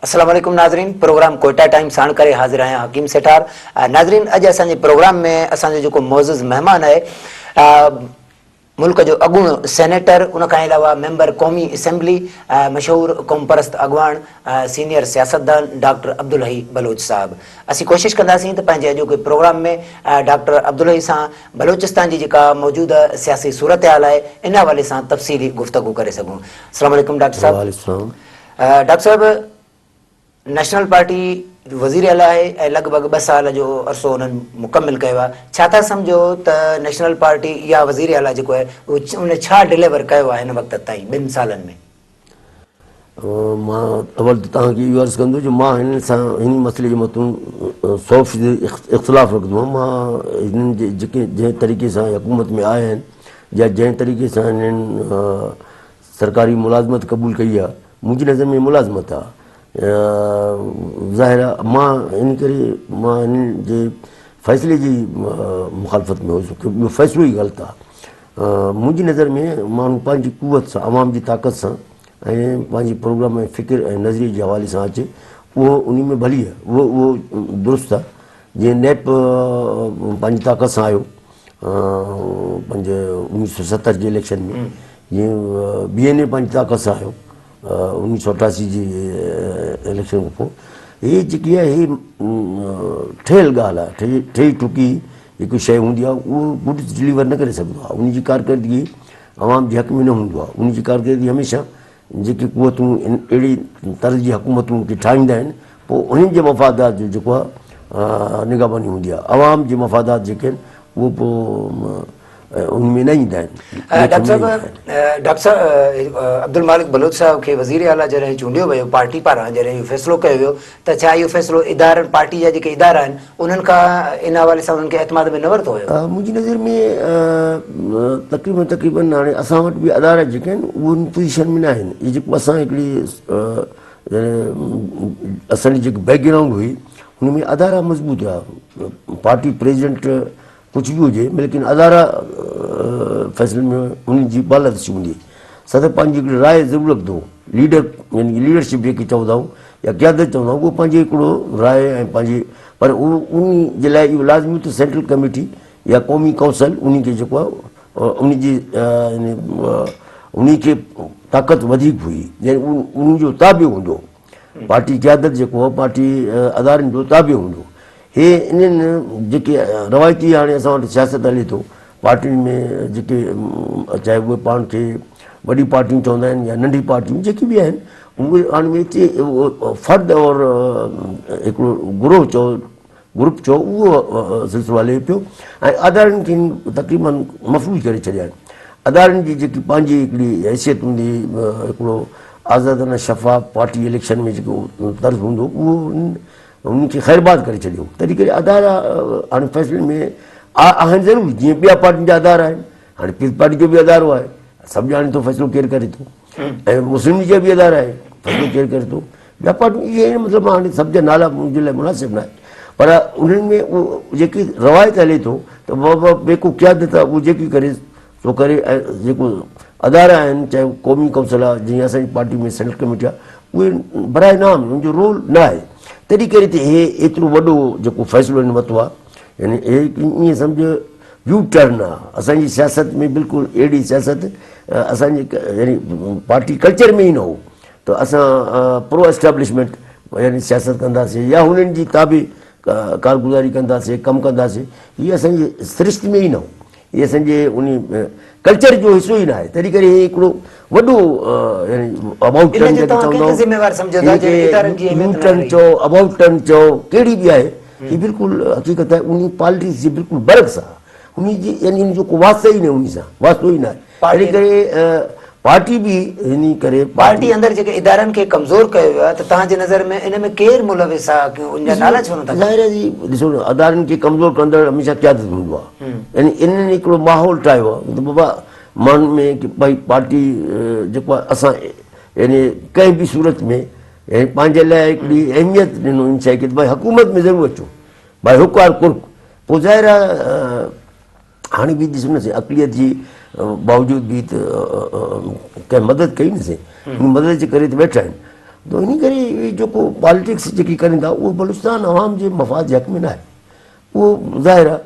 السلام عليڪم ناظرين پروگرام ڪوئٽا ٽائيم ساڻ ڪري حاضر آهيان حڪيم سيٺار ناظرين اڄ اسان جي پروگرام ۾ اسان جو جيڪو معزز مهمان آهي ملڪ جو اڳوڻو سينيٽر ان کان علاوه ميمبر قومي اسيمبلي مشهور قومپرست اڳواڻ سينيئر سياستدان ڊاڪٽر عبدالحئي بلوچ صاحب اسين ڪوشش ڪنداسين ته پنهنجي اڄوڪي پروگرام ۾ ڊاڪٽر عبدالحئي سان بلوچستان جي جيڪا موجوده سياسي صورتحال آهي ان حوالي سان تفصيلي گفتگو ڪري سگهون. السلام عليڪم ڊاڪٽر صاحب. وعليڪم السلام. ڊاڪٽر صاحب نيشنل پارٽي وزير اعليٰ آهي ۽ لڳ ڀڳ ٻه سال جو عرصو انهن مڪمل ڪيو آهي ڇا ٿا سمجهو ته نيشنل پارٽي يا وزير اعليٰ جيڪو آهي اهو ان ڇا ڊليور ڪيو آهي هن وقت تائين ٻن سالن ۾؟ مان اول ته توهان کي اهو عرض ڪندس جو مان هنن سان هن مسئلي جي مٿون سو فيصد اختلاف رکندو آهيان مان هنن جي جيڪي جنهن طريقي سان حڪومت ۾ آيا آهن يا جنهن طريقي سان هنن سرڪاري ملازمت قبول ڪئي آهي منهنجي نظر ۾ ملازمت آهي ظاهر آهي مان ان ڪري مان هنن جي فيصلي جي مخالفت ۾ هيس اهو فيصلو ئي غلط آهي منهنجي نظر ۾ ماڻهو پنهنجي قوت سان عوام جي طاقت سان ۽ پنهنجي پروگرام ۽ فڪر ۽ نظريي جي حوالي سان اچي اهو انهي ۾ ڀلي آهي اهو اهو درست آهي جيئن نيپ پنهنجي طاقت سان آيو پنهنجي 1970 جي اليڪشن ۾ جيئن بي اين اي پنهنجي طاقت سان آيو 1988 جي اليڪشن کان پوء هي جيڪي آهي هي ٺهيل ڳالهه آهي ٺهي ٺڪي هڪ شيء هوندي آهي اهو گڊز ڊليور نه ڪري سگهندو آهي ان جي ڪارڪردگي عوام جي حق ۾ نه هوندو آهي ان جي ڪارڪردگي هميشه جيڪي قوتون اهڙي طرز جي حڪومتون کي ٺاهيندا آهن پوء انهن جي مفادات جو جيڪو آهي نگهباني هوندي آهي عوام جي مفادات جيڪي آهن اهو پوء ان ۾ نه ايندا آهن. ڊاڪٽر صاحب ڊاڪٽر صاحب عبدالمالڪ بلوچ صاحب کي وزير اعليٰ جڏهن چونڊيو ويو پارٽي پاران جڏهن اهو فيصلو ڪيو ويو ته ڇا اهو فيصلو ادارن پارٽي جا جيڪي ادارا آهن انهن کان ان حوالي سان انهن کي اعتماد ۾ نه ورتو ويو؟ منهنجي نظر ۾ تقريبن تقريبن هاڻي اسان وٽ به ادارا جيڪي آهن اهي ان پوزيشن ۾ نه آهن اهي جيڪو اسان هڪڙي اسان جي جيڪي بيڪ گرائونڊ هئي ان ۾ ادارا مضبوط هيا پارٽي پريزيڊنٽ ڪجهه به هجي ليڪن ادارا فيصلن ۾ انهن جي بالادستي هوندي صدر پنهنجي هڪڙي راء ضرور رکندو هو ليڊر يعني ليڊرشپ جيڪي چوندا آهيون يا قيادت چوندا آهيون اهو پنهنجي هڪڙو راء ۽ پنهنجي پر اهو ان جي لاء اهو لازمي ته سينٽرل ڪميٽي يا قومي ڪائونسل ان کي جيڪو آهي ان جي يعني ان کي طاقت وڌيڪ هئي يعني ان جو تابع هوندو پارٽي قيادت جيڪو هو پارٽي ادارن جو تابع هوندو هو. هي انهن جيڪي روايتي هاڻي اسان وٽ سياست هلي ٿو پارٽين ۾ جيڪي چاهي اهي پاڻ کي وڏي پارٽيون چوندا آهن يا ننڍي پارٽيون جيڪي به آهن اهي هاڻي اچي فرد اور هڪڙو گروه چئو گروپ چئو اهو سلسلو هلي پيو ۽ ادارن کي تقريبن مفلوج ڪري ڇڏيا آهن ادارن جي جيڪي پنهنجي هڪڙي حيثيت هوندي هڪڙو آزادانه شفاف پارٽي اليڪشن ۾ جيڪو طرز هوندو اهو انهن کي خيرباد ڪري ڇڏيو تڏهن ڪري ادارا هاڻي فيصلن ۾ آهن ضرور جيئن ٻيا پارٽين جا ادارا آهن هاڻي پيپلز پارٽي جو به ادارو آهي سڀ ڄاڻي ٿو فيصلو ڪير ڪري ٿو ۽ مسلم ليگ جا به ادارا آهن فيصلو ڪير ڪري ٿو ٻيا پارٽيون اهي آهن مطلب هاڻي سڀ جا نالا منهنجي لاء مناسب نه آهن پر انهن ۾ اهو جيڪي روايت هلي ٿو ته بابا بيڪو قيادت آهي اهو جيڪي ڪري سو ڪري ۽ جيڪو ادارا آهن چاهي قومي ڪائونسل آهي جيئن اسان جي پارٽي ۾ سينٽرل ڪميٽي آهي اهي برائي نام ان جو رول نه آهي تڏهن ڪري ته هي ايترو وڏو جيڪو فيصلو هن ورتو آهي يعني هي ائين سمجهه يو ٽرن آ اسان جي سياست ۾ بلڪل اهڙي سياست اسان جي يعني پارٽي ڪلچر ۾ ئي نه هو ته اسان پرو اسٽيبلشمينٽ يعني سياست ڪنداسين يا هنن جي تابع ڪارگذاري ڪنداسين ڪم ڪنداسين هي اسان جي سرشت ۾ ئي نه هو هي اسان جي ان ڪلچر جو حصو ئي نه آهي تڏهن ڪري هي هڪڙو وڏو يعني ابائوٽ ٽرن جيڪي چوندا آهيون يو ٽرن چئو ابائوٽ ٽرن چئو ڪهڙي به آهي هي بلڪل حقيقت آهي انهي پالٽڪس جي بلڪل برعڪس آهي انهي جي يعني ان جو ڪو واسطو ئي نه انهي سان واسطو ئي نه آهي تنهن ڪري پارٽي به انهي ڪري پارٽي اندر جيڪي ادارن کي ڪمزور ڪيو ويو آهي ته توهان جي نظر ۾ ان ۾ ڪير ملوث آهي ان جا نالا ڇو نٿا ظاهر آهي جي ڏسو نه ادارن کي ڪمزور ڪندڙ هميشه قيادت هوندو آهي يعني انهن هڪڙو ماحول ٺاهيو آهي ته بابا ماڻهن ۾ ڀائي پارٽي جيڪو آهي اسان يعني ڪنهن به صورت ۾ يعني پنهنجي لاء هڪڙي اهميت ڏنو ان شيء کي ته ڀائي حڪومت ۾ ضرور اچو ڀائي هڪ آر ڪرڪ پوء ظاهر آهي هاڻي به ڏسو نه سي اقليت جي باوجود به ته ڪنهن مدد ڪئي نه سي ان مدد جي ڪري ته ويٺا آهن. ته انهي ڪري اهي جيڪو پاليٽڪس جيڪي ڪرين ٿا اهو بلوچستان عوام جي مفاد جي حق ۾ ناهي. اهو ظاهر آهي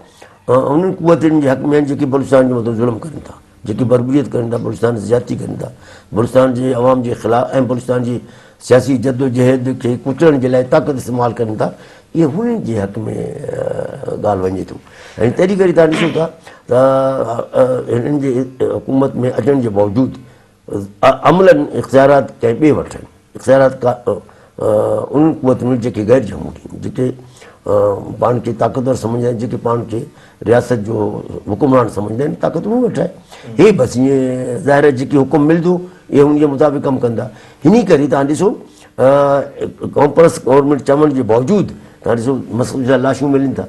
انهن قوتن جي حق ۾ آهن جيڪي بلوچستان جي مٿان ظلم ڪرين ٿا، جيڪي بربريت ڪرين ٿا، بلوچستان سان زيادتي ڪرين ٿا، بلوچستان جي عوام جي خلاف ۽ بلوچستان جي سياسي جدوجهد کي ڪچلڻ جي لاء طاقت استعمال ڪرين ٿا، اهي انهن جي حق ۾ ڳالهه وڃي ٿو ۽ تڏهن ڪري توهان ڏسو ٿا ته هنن جي حڪومت ۾ اچڻ جي باوجود عملاً اختيارات ڪنهن ٻئي وٽ آهن. اختيارات انهن قوتن وٽ جيڪي غير جمهوري آهن، جيڪي پاڻ کي طاقتور سمجهندا آهن، جيڪي پاڻ کي رياست جو حڪمران سمجهندا آهن، طاقت انهن وٽ آهي. هي بس ائين ظاهر آهي جيڪي حڪم ملندو اهي ان جي مطابق ڪم ڪندا. انهي ڪري توهان ڏسو قومپرست گورنمينٽ چوڻ جي باوجود توهان ڏسو مسجد جا لاشون ملن ٿا،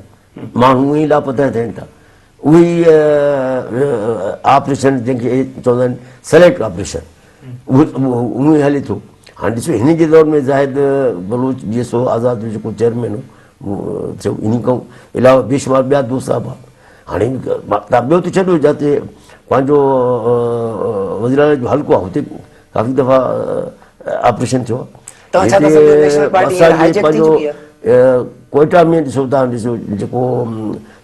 ماڻهو ائين ئي لاپتا ٿين ٿا. اهي ئي آپريشن جنهن کي چوندا آهن سليڪٽ آپريشن اهو اهو هلي ٿو. هاڻي ڏسو هن جي دور ۾ Zahid Baloch B S O Azad جو جيڪو چيئرمين هو ٿيو، انهي کان علاوه بيشمار ٻيا دوست صاحب هئا. هاڻي تان ٻيو ته ڇڏيو، جاتي پنهنجو وزير اعليٰ جو حلقو آهي اتي ڪافي دفعا آپريشن ٿيو آهي. توهان ڇا ٿا سمجهو نيشنل پارٽي هينئر هائي جيڪ ٿي چڪي آهي؟ ڪوئيٽا ۾ ڏسو تان ڏسو جيڪو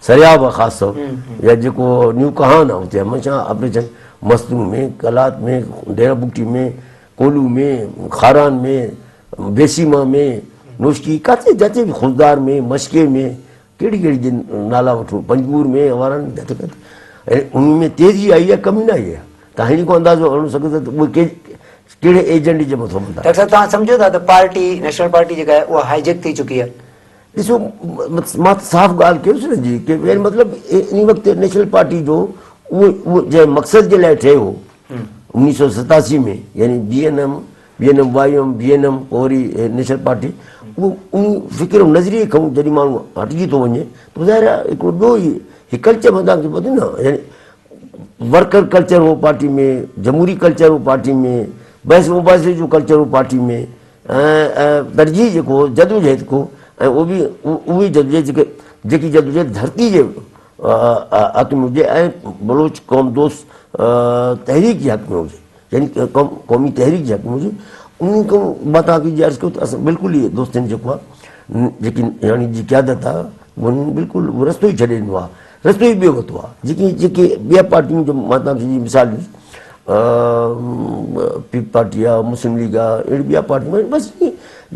سرياب آهي خاص طور يا جيڪو نيو ڪهان آهي اتي هميشه آپريشن مستونگ ۾ قلات ۾ ڊيرا بگٽي ۾ ڪولو ۾ خاران ۾ بيسيما ۾ نوشڪي ڪاٿي جاتي به خضدار ۾ مشڪي ۾ ڪهڙي ڪهڙي جن نالا وٺو پنجگور ۾ وارن جاتي ڪاٿي ۽ ان ۾ تيزي آئي آهي ڪمي نه آئي آهي. تان هن کان اندازو هڻي سگهو ٿا ته اهي ڪهڙي ايجنٽ جي مٿو هوندا. ڊاڪٽر صاحب توهان سمجهو ٿا ته پارٽي نيشنل پارٽي جيڪا آهي اها هائي جيڪ ٿي چڪي آهي؟ ڏسو مان ته صاف ڳالهه ڪيس نه جي ڪي يعني مطلب ان وقت نيشنل پارٽي جو اهو اهو جنهن مقصد جي لاء ٺهيو هو 1987 ۾ يعني B N M B N M Y M B N M پوء وري نيشنل پارٽي اهو ان فڪر ۽ نظريي کان جڏهن ماڻهو هٽجي ٿو وڃي ته ظاهر آهي هڪڙو ٻيو ئي هي ڪلچر مان توهان کي ٻڌو نه يعني ورڪر ڪلچر هو پارٽي ۾، جمهوري ڪلچر هو پارٽي ۾، بحث مباحثي جو ڪلچر هو پارٽي ۾ ۽ ترجيح جيڪو هو جدوجهد ڪو ۽ اهو به اهي جدوجهد جيڪي جيڪي جدوجهد ڌرتي جي حق ۾ هجي ۽ بلوچ قوم دوست تحريڪ جي حق ۾ هجي يعني قومي تحريڪ جي حق ۾ هجي انهن کان مان توهان کي عرض ڪيو ته اسان بلڪل ئي دوستن جيڪو آهي جيڪي يعني جي قيادت آهي انهن بلڪل رستو ئي ڇڏي ڏنو آهي رستو ئي ٻيو ورتو آهي جيڪي جيڪي ٻيا پارٽيون جو مان توهان کي جي مثال ڏنس پيپلز پارٽي آهي مسلم ليگ آهي اهڙي ٻيا پارٽيون آهن بس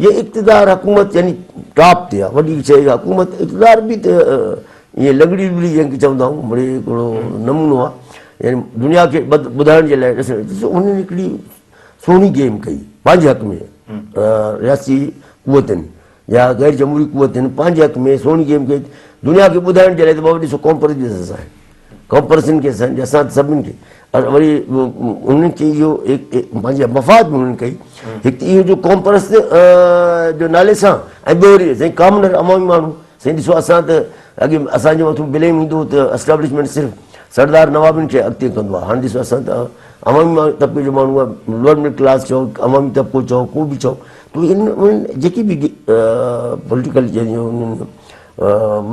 جي اقتدار حڪومت يعني ٽاپ تي آهي وڏي شيء حڪومت اقتدار به ته ائين لڳڙي لڙي جنهن کي چوندا آهيون مڙئي هڪڙو نمونو آهي يعني دنيا کي ٻڌائڻ جي لاء ڏسو انهن هڪڙي سهڻي گيم ڪئي پنهنجي حق ۾ رياستي قوتن يا غير جمهوري قوتن پنهنجي حق ۾ سهڻي گيم کي دنيا کي ٻڌائڻ جي لاء ته بابا ڏسو قوم پرست جي اسان آهن قوم پرستن کي اسان اسان سڀني کي وري انهن کي اهو پنهنجي مفاد ۾ انهن ڪئي هڪ ته اهو جو قوم پرست جو نالي سان ۽ ٻيو وري سائين ڪامنر عوامي ماڻهو سائين ڏسو اسان ته اڳي اسان جي مٿو بليم ايندو ته اسٽيبلشمينٽ صرف سردار نوابن کي اڳتي ڪندو آهي هاڻي ڏسو اسان ته عوامي طبقي جو ماڻهو آهي لوئر مڊل ڪلاس چئو عوامي طبقو چئو ڪو به چئو تو انهن جيڪي به پوليٽيڪل انهن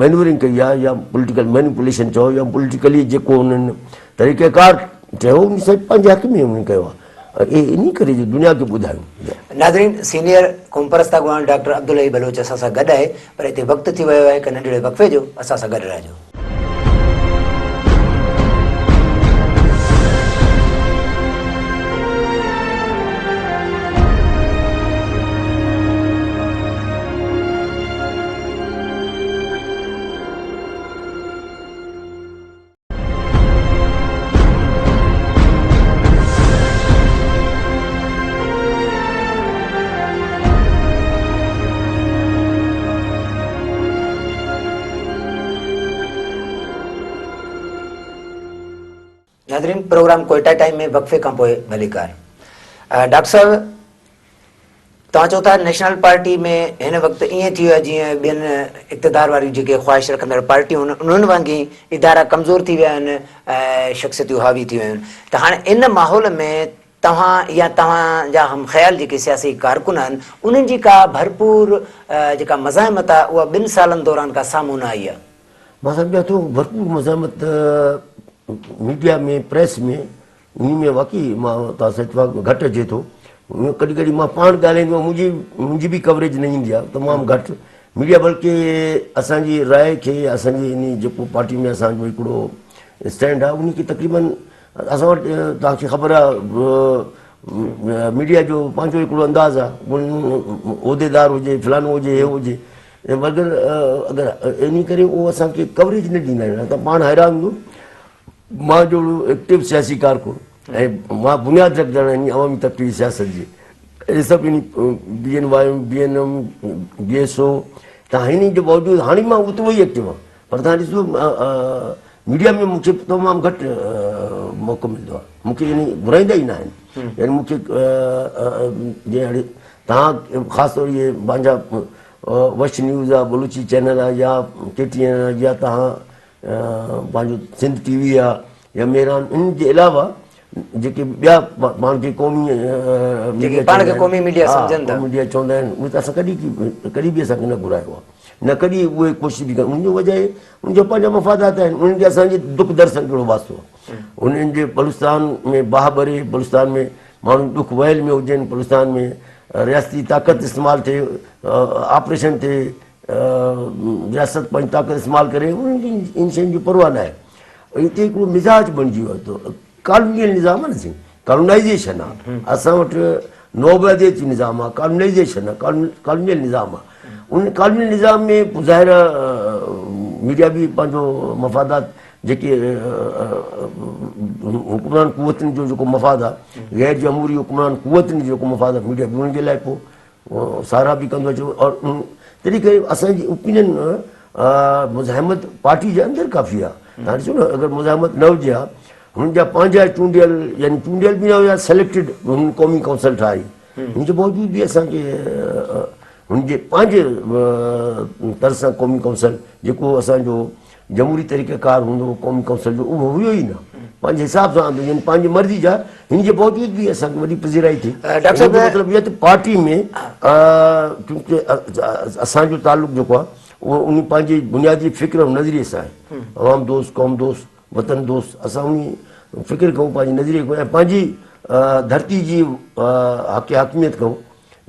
مينورنگ ڪئي آهي يا پوليٽيڪل مينيپوليشن چئو يا پوليٽيڪلي جيڪو انهن طريقه ڪار چيو ان سڀ پنهنجي حق ۾ انهن ڪيو آهي اهي انهي ڪري جو دنيا کي ٻڌايون. ناظرين سينيئر قومپرست اڳواڻ ڊاڪٽر عبدالحئي بلوچ اسان سان گڏ آهي پر هتي وقت ٿي ويو آهي هڪ ننڍڙي وقفي جو اسان سان گڏ رهجو. ناظرين پروگرام ڪوئٽا ٽائيم ۾ وقفي کان پوء ڀليڪار. ڊاڪٽر صاحب توهان چئو ٿا نيشنل پارٽي ۾ هن وقت ائين ٿي ويو آهي جيئن ٻين اقتدار واريون جيڪي خواهش رکندڙ پارٽيون آهن انهن وانگي ادارا ڪمزور ٿي ويا آهن ۽ شخصيتون حاوي ٿي ويون آهن ته هاڻي ان ماحول ۾ توهان يا توهان جا هم خيال جيڪي سياسي ڪارڪن آهن انهن جي ڪا ڀرپور جيڪا مزاحمت آهي اها ٻن سالن دوران ڪا سامهون نه آئي آهي. مان سمجهان ٿو ڀرپور مزاحمت ميڊيا ۾ پريس ۾ انهي ۾ واقعي مان توهان سان اتفاق گهٽ اچي ٿو ڪڏهن ڪڏهن مان پاڻ ڳالهائيندو آهيان منهنجي منهنجي به ڪوريج نه ايندي آهي تمام گهٽ ميڊيا بلڪه اسان جي راء کي اسان جي ان جيڪو پارٽي ۾ اسان جو هڪڙو اسٽينڊ آهي ان کي تقريبن اسان وٽ توهان کي خبر آهي ميڊيا جو پنهنجو هڪڙو انداز آهي عهديدار هجي فلانو هجي هي هجي مگر اگر ان ڪري اهو اسان کي ڪوريج نه ڏيندا آهن ته پاڻ حيران هوندو مان جو ايڪٽو سياسي ڪارڪن ۽ مان بنياد رکندڙ آهن عوامي طبقي جي سياست جي اهي سڀ ان B N Y B N M B S O ته هن جي باوجود هاڻي مان اوترو ئي ايڪٽو آهيان پر تهان ڏسو ميڊيا ۾ مونکي تمام گهٽ موقعو ملندو آهي مونکي يعني گهرائيندا ئي نه آهن يعني مونکي جي هاڻي تهان خاص طور اهي پنهنجا وش نيوز آهي بلوچي چينل آهي يا ڪي ٽي اين آهي يا تهان پنهنجو سنڌ ٽي وي آهي يا مهراڻ ان جي علاوه جيڪي ٻيا پاڻ کي قومي جيڪي پاڻ کي قومي ميڊيا سمجهن ٿا ميڊيا چوندا آهن اهي ته اسان ڪڏهن ڪڏهن به اسان کي نه گهرايو آهي نه ڪڏهن اهي ڪوشش به ڪن ان جو وجه آهي ان جا پنهنجا مفادات آهن انهن کي اسان جي دک درد سان ڪهڙو واسطو آهي انهن جي بلوچستان ۾ باهه ٻري بلوچستان ۾ ماڻهو ڏک ويل ۾ هجن بلوچستان ۾ رياستي طاقت استعمال ٿئي آپريشن ٿئي رياست پنهنجي طاقت استعمال ڪري انهن کي ان شين جي پرواهه نه آهي هتي هڪڙو مزاج بڻجي ويو آهي ڪالونيل نظام آهي نه سائين ڪالونائيزيشن آهي اسان وٽ نوآباديت جو نظام آهي ڪالونائيزيشن آهي ڪالونيل نظام آهي ان ڪالونيل نظام ۾ ظاهر ميڊيا به پنهنجو مفادات جيڪي حڪمران قوتن جو جيڪو مفاد آهي غير جمهوري حڪمران قوتن جو جيڪو مفاد آهي ميڊيا به انهن جي لاء پوء ساراهه به ڪندو اچي اور تڏهن ڪري اسان جي اوپينين مزاحمت پارٽي جي اندر ڪافي آهي تان ڏسو نه اگر مزاحمت نه هجي ها هن جا پنهنجا چونڊيل يعني چونڊيل به نه هيا سليڪٽيڊ هن قومي ڪائونسل ٺاهي هن جي باوجود به اسان کي هن جي پنهنجي طرز سان قومي ڪائونسل جيڪو اسان جو جمهوري طريقه ڪار هوندو هو قومي ڪائونسل جو اهو هيو ئي نه پنهنجي حساب سان آندو يعني پنهنجي مرضي جا هن جي باوجود به اسان کي وڏي پذيرائي ٿي. ڊاڪٽر صاحب مطلب اهو ته پارٽي ۾ چونڪه اسان جو تعلق جيڪو آهي اهو ان پنهنجي بنيادي فڪر ۽ نظريي سان آهي عوام دوست قوم دوست وطن دوست اسان ان فڪر کان پنهنجي نظريي کان ۽ پنهنجي ڌرتي جي حق حاڪميت کان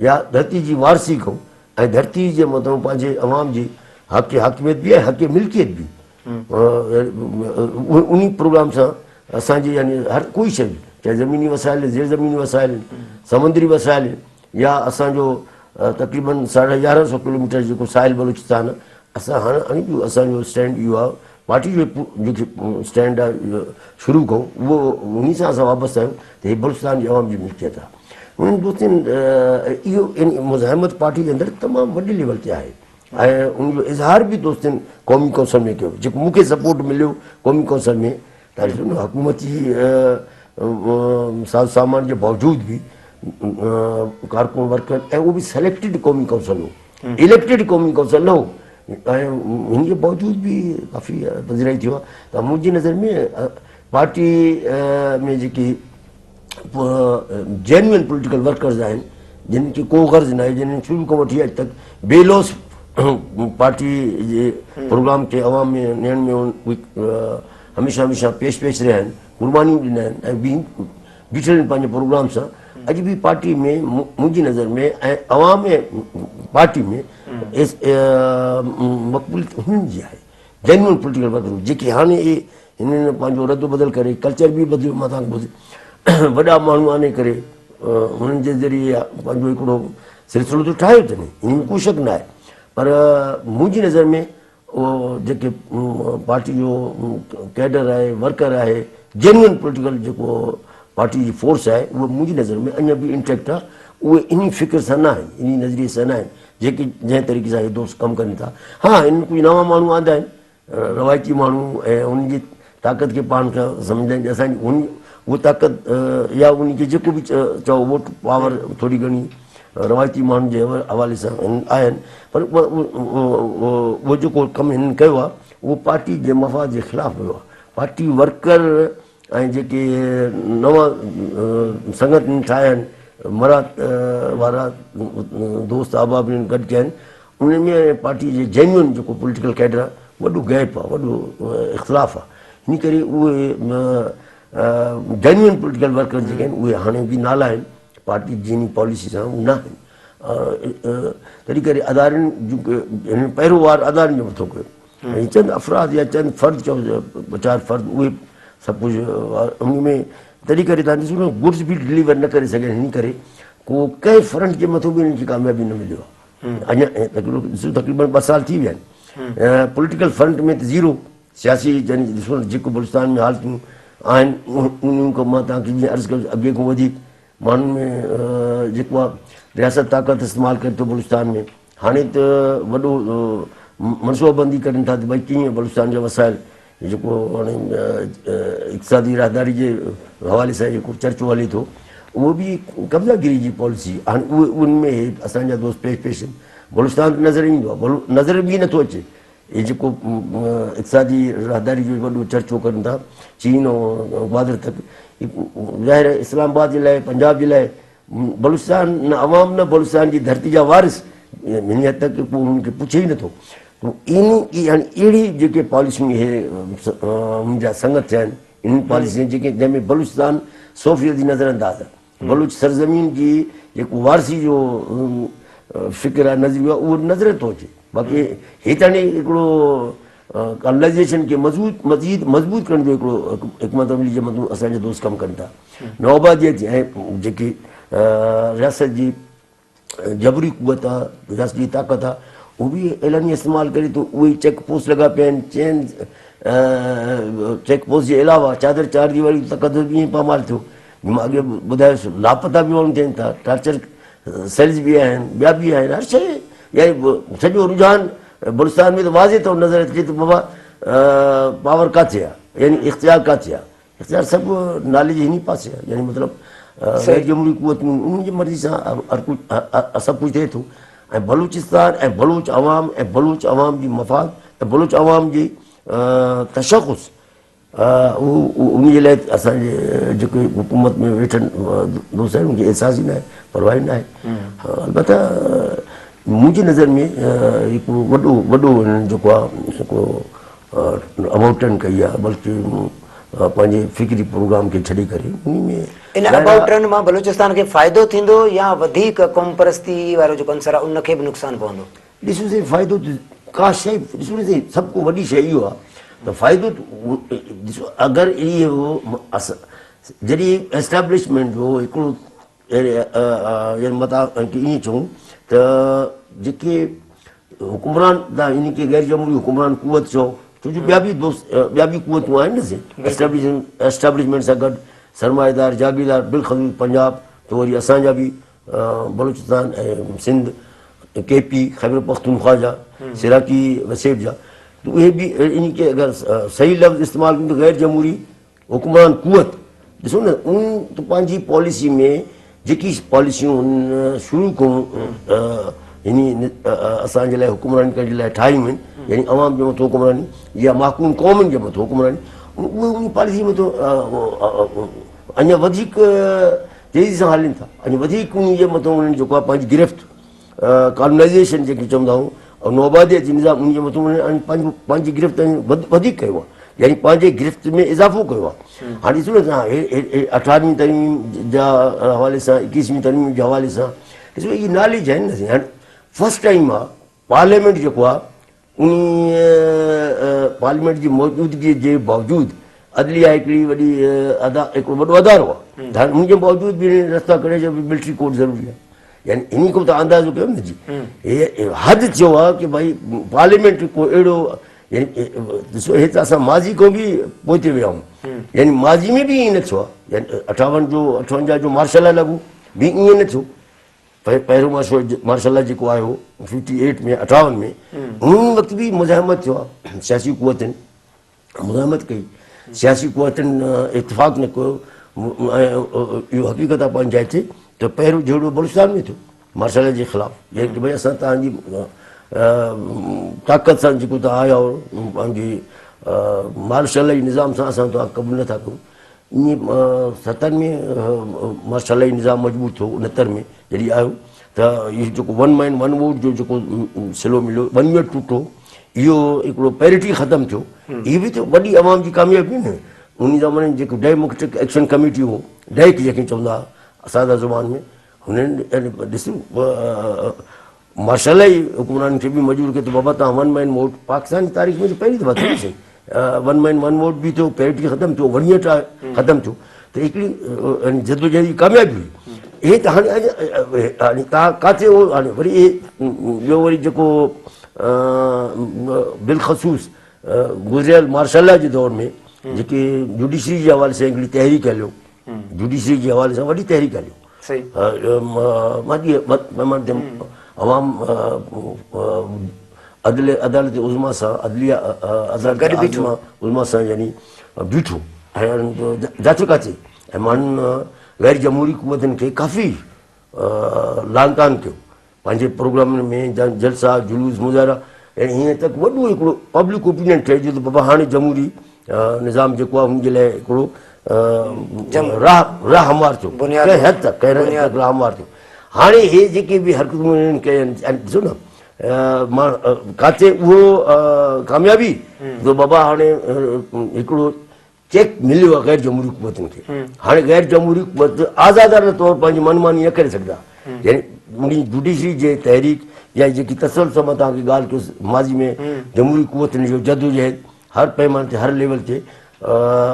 يا ڌرتي جي وارثي کان ۽ ڌرتي جي مٿان پنهنجي عوام جي حق حاڪميت به ۽ حق ملڪيت به انهي پروگرام سان اسان جي يعني هر ڪوئي شيء چاهي زميني وسائل زير زميني وسائل سمندري وسائل يا اسان جو تقريبن ساڍا يارهن سو ڪلوميٽر جيڪو ساحل بلوچستان اسان هاڻي هاڻي به اسان جو اسٽينڊ اهو آهي پارٽي جو جيڪي اسٽينڊ آهي شروع کان اهو انهي سان اسان وابسته آهيون ته هي بلوچستان جي عوام جي ملڪيت آهي انهن دوستن اهو يعني مزاحمت پارٽي جي اندر تمام وڏي ليول تي آهي ۽ ان جو اظهار به دوستن قومي ڪونسل ۾ ڪيو جيڪو مون کي سپورٽ مليو قومي ڪونسل ۾ ته ڏسو نه حڪومتي ساز سامان جي باوجود به ڪارڪن ورڪر ۽ اهو به سليڪٽيڊ قومي ڪونسل هو اليڪٽيڊ قومي ڪونسل نه هو ۽ ان جي باوجود به ڪافي پذيرائي ٿيو آهي ته منهنجي نظر ۾ پارٽي ۾ جيڪي جينوئن پوليٽيڪل ورڪرز آهن جن کي ڪو غرض ناهي جن شروع کان وٺي اڄ تڪ بي لوث پارٽي جي پروگرام کي عوام ۾ نيڻ ۾ هميشه هميشه پيش پيش رهيا آهن قربانيون ڏنا آهن ۽ بيٺل آهن پنهنجي پروگرام سان اڄ به پارٽي ۾ منهنجي نظر ۾ ۽ عوام ۽ پارٽي ۾ مقبوليت هنن جي آهي جينوئن پوليٽيڪل ورڪر جيڪي هاڻي اهي هنن پنهنجو رد بدل ڪري ڪلچر به بدليو مان تهان کي وڏا ماڻهو آڻي ڪري هنن جي ذريعي پنهنجو هڪڙو سلسلو ته ٺاهيو اٿن ان ۾ ڪو شڪ نه آهي پر منهنجي نظر ۾ اهو جيڪي پارٽي جو ڪيڊر آهي ورڪر آهي جينوئن پوليٽيڪل جيڪو پارٽي جي فورس آهي اهو منهنجي نظر ۾ اڃا به انٽيڪٽ آهي اهي انهي فڪر سان نه آهن انهي نظريي سان نه آهن جيڪي جنهن طريقي سان هي دوست ڪم ڪن ٿا ها هنن ڪجهه نوان ماڻهو آندا آهن روايتي ماڻهو ۽ انهن جي طاقت کي پاڻ کان سمجهندا آهن اسان جي ان اها طاقت يا ان کي جيڪو به چئو ووٽ پاور ٿوري گهڻي روايتي ماڻهن جي حوالي سان آهن پر اهو جيڪو ڪم هنن ڪيو آهي اهو پارٽي جي مفاد جي خلاف ويو آهي پارٽي ورڪر ۽ جيڪي نوان سنگت ٺاهيا آهن مرات وارا دوست احباب انهن گڏ ڪيا آهن انهن ۾ ۽ پارٽي جي جينيون جيڪو پوليٽيڪل ڪيڊر آهي وڏو گيپ آهي وڏو اختلاف آهي ان ڪري اهي جينيون پوليٽيڪل ورڪر جيڪي آهن اهي هاڻي به نالا آهن پارٽي جي انهي پاليسي سان اهي ناهن. تڏهن ڪري ادارن جون هنن پهريون وار ادارن جو مٿو ڪيو ۽ چند افراد يا چند فرد چئو ٻه چار فرد اهي سڀ ڪجهه ان ۾ تڏهن ڪري تان ڏسو نه گڊز به ڊليور نه ڪري سگهيا هن ڪري ڪو ڪنهن فرنٽ جي مٿو به هنن کي ڪاميابي نه مليو آهي اڃا ڏسو تقريبن ٻه سال ٿي ويا آهن پوليٽيڪل فرنٽ ۾ ته زيرو سياسي يعني ڏسو نه جيڪو بلوچستان ۾ حالتون آهن انهن کان مان توهان کي جيئن عرض ڪيو اڳي کان وڌيڪ ماڻهن ۾ جيڪو آهي رياست طاقت استعمال ڪري ٿو بلوچستان ۾ هاڻي ته وڏو منصوبه بندي ڪرن ٿا ته ڀئي ڪيئن بلوچستان جا وسائل جيڪو هاڻي اقتصادي راهداري جي حوالي سان جيڪو چرچو هلي ٿو اهو به قبضا گيري جي پاليسي هاڻي اهي ان ۾ اسان جا دوست پيش پيش بلوچستان ته نظر ايندو آهي نظر به نٿو اچي هي جيڪو اقتصادي راهداري جو وڏو چرچو ڪن ٿا چين ۽ گوادر تڪ ظاهر آهي اسلام آباد جي لاء پنجاب جي لاء بلوچستان نه عوام نه بلوچستان جي ڌرتي جا وارث هن حد تڪ ڪو انهن کي پڇي ئي نٿو ان يعني اهڙي جيڪي پاليسيون اهي منهنجا سنگت ٿيا آهن انهن پاليسين جيڪي جنهن ۾ بلوچستان سو فيصدي نظر انداز آهي بلوچ سرزمين جي جيڪو وارثي جو فڪر آهي نظريو آهي اهو نظر نٿو اچي باقي هي ته هاڻي هڪڙو ڪالونائيزيشن کي مضبوط مزيد مضبوط ڪرڻ جو هڪڙو حڪمت عملي جي مٿان اسان جا دوست ڪم ڪن ٿا نوآباديت جي ۽ جيڪي رياست جي جبري قوت آ رياست جي طاقت آ اهو به اعلاني استعمال ڪري ٿو اهي چيڪ پوسٽ لڳا پيا آهن چين چيڪ پوسٽ جي علاوه چادر چار ديواري جو تقدس به ائين پامال ٿيو مان اڳي ٻڌايس لاپتا به ماڻهو ٿين ٿا ٽارچر سيلز به آهن ٻيا به آهن هر شيء يعني سڄو رجحان بلوچستان ۾ ته واضح طور نظر اچي ته بابا پاور ڪاٿي آهي يعني اختيار ڪاٿي آهي اختيار سڀ نالي جي هن پاسي آهي يعني مطلب غير جمهوري قوتون انهن جي مرضي سان هر ڪجهه سڀ ڪجهه ٿئي ٿو ۽ بلوچستان ۽ بلوچ عوام ۽ بلوچ عوام جي مفاد ۽ بلوچ عوام جي تشخص اهو ان جي لاء اسان جي جيڪي حڪومت ۾ ويٺل دوست آهن ان کي احساس ئي ناهي پرواهه ئي ناهي البته منهنجي نظر ۾ هڪ وڏو وڏو هنن جيڪو آهي هڪڙو ابائوٽ ٽرن ڪئي آهي بلڪه پنهنجي فڪري پروگرام کي ڇڏي ڪري ان ۾ ان ابائوٽ ٽرن مان بلوچستان کي فائدو ٿيندو يا وڌيڪ قومپرستي وارو جيڪو عنصر آهي ان کي به نقصان پوندو؟ ڏسو سائين فائدو ته ڪا شيء ڏسو نه سائين سڀ کان وڏي شيء اهو آهي ته فائدو ڏسو اگر اهو جڏهن اسٽيبلشمينٽ جو هڪڙو يعني متان ائين چئون ته جيڪي حڪمران تان ان کي غير جمهوري حڪمران قوت چئو ڇو جو ٻيا به دوست ٻيا به قوتون آهن نه سائين اسٽيبلشمينٽ سان گڏ سرمائيدار جاگيردار بالخصوص پنجاب ته وري اسان جا به بلوچستان ۽ سنڌ ڪي پي خيبر پختونخوا جا سراڪي وسيب جا ته اهي به ان کي اگر صحيح لفظ استعمال ڪيون ته غير جمهوري حڪمران قوت ڏسو نه ان ته پنهنجي پاليسي ۾ جيڪي پاليسيون هن شروع کان يعني اسان جي لاء حڪمراني ڪرڻ جي لاء ٺاهيون آهن يعني عوام جي مٿو حڪمراني يا محڪوم قومن جي مٿو حڪمراني اهي ان پاليسي مٿو اڃا وڌيڪ تيزي سان هلن ٿا ۽ وڌيڪ انهي جي مٿان انهن جيڪو آهي پنهنجي گرفت ڪالونائيزيشن جيڪي چوندا آهيون ۽ نوآباديت جي نظام انهي جي مٿان انهن پنهنجو پنهنجي گرفت وڌيڪ ڪيو آهي يعني پنهنجي گرفت ۾ اضافو ڪيو آهي هاڻي ڏسو نه توهان اٺاروهين ترميم جا حوالي سان ايڪيسوين ترميم جي حوالي سان ڏسو اهي ناليج آهن نه هاڻي فرسٽ ٽائيم آهي پارليامينٽ جيڪو آهي انهيء پارليامينٽ جي موجودگيء جي باوجود عدليه هڪڙي وڏي ادا هڪڙو وڏو ادارو آهي ته ان جي باوجود به هن رستا ڪڍي چيو ملٽري ڪورٽ ضروري آهي يعني انهي کان ته اندازو ڪيو نه جي هي حد ٿيو آهي ڪي ڀائي پارليامينٽ ڪو اهڙو يعني ڏسو هي ته اسان ماضي کان به پوئتي ويا آهيون يعني ماضي ۾ به ائين نه ٿيو آهي يعني اٺاون جو اٺونجاهه جو مارشل لا لڳو به ائين نه ٿيو پهريون مارشل لا جيڪو آيو ففٽي ايٽ ۾ اٺاون ۾ ان وقت به مزاحمت ٿيو آهي سياسي قوتن مزاحمت ڪئي سياسي قوتن اتفاق نه ڪيو ۽ اهو حقيقت آهي پنهنجي جاء تي ته پهريون جهيڙو بلوچستان ۾ ٿيو مارشل لا جي خلاف يعني ڪي ڀئي اسان تهان جي طاقت سان جيڪو تهان آيا آهيو پنهنجي مارشل لا جي نظام سان اسان تهان قبول نٿا ڪيون ائين ستن ۾ مارشل لائي نظام مضبوط ٿيو انهتر ۾ جڏهن آيو ته اهو جيڪو ون مين ون ووٽ جو جيڪو سلو مليو ون يونٽ ٽٽو اهو هڪڙو پيرٽي ختم ٿيو اهي به ته وڏي عوام جي ڪاميابي نه ان زماني ۾ جيڪو ڊيموڪريٽڪ ايڪشن ڪميٽي هو ڊيڪ جنهن کي چوندا ساده زبان ۾ هنن ڏس مارشل لا ئي حڪمرانن کي به مجبور ڪيو ته بابا توهان ون مين ووٽ پاڪستان جي تاريخ ۾ ته پهرين دفعا ٿيو سائين ون مين ون ووٽ به ٿيو پيرٽي ختم ٿيو وري ختم ٿيو ته هڪڙي جدوجهد جي ڪاميابي هئي هي ته هاڻي هاڻي توهان ڪاٿي هو هاڻي وري هي ٻيو وري جيڪو بالخصوص گذريل مارشل لا جي دور ۾ جيڪي جوڊيشري جي حوالي سان هڪڙي تحريڪ هليو جوڊيشري جي حوالي سان وڏي تحريڪ هليو عوام عدل عدالت عظميٰ سان عدليه عدالت عظميٰ عظميٰ سان يعني بيٺو ۽ جاٿي ڪاٿي ۽ ماڻهن غير جمهوري قوتن کي ڪافي لان تان ڪيو پنهنجي پروگرامن ۾ جلسا جلوس مظاهرا يعني هيئن تڪ وڏو هڪڙو پبلڪ اوپينين ٺهي جو ته بابا هاڻي جمهوري نظام جيڪو آهي ان جي لاء هڪڙو راهه راهه هموار ٿيو ڪنهن حد تڪ ڪنهن حد تڪ راهه هموار ٿيو هاڻي هي جيڪي به حرڪتون انهن ڪيون آهن ڏسو نه مان ڪاٿي اهو ڪاميابي جو بابا هاڻي هڪڙو چيڪ مليو آهي غير جمهوري قوتن کي هاڻي غير جمهوري قوت آزادانه طور پنهنجي من ماني نه ڪري سگهندا يعني انهي جوڊيشري جي تحريڪ يا جيڪي تسلسل سان مان توهان کي ڳالهه ڪيس ماضي ۾ جمهوري قوتن جو جدوجهد هر پيماني تي هر ليول تي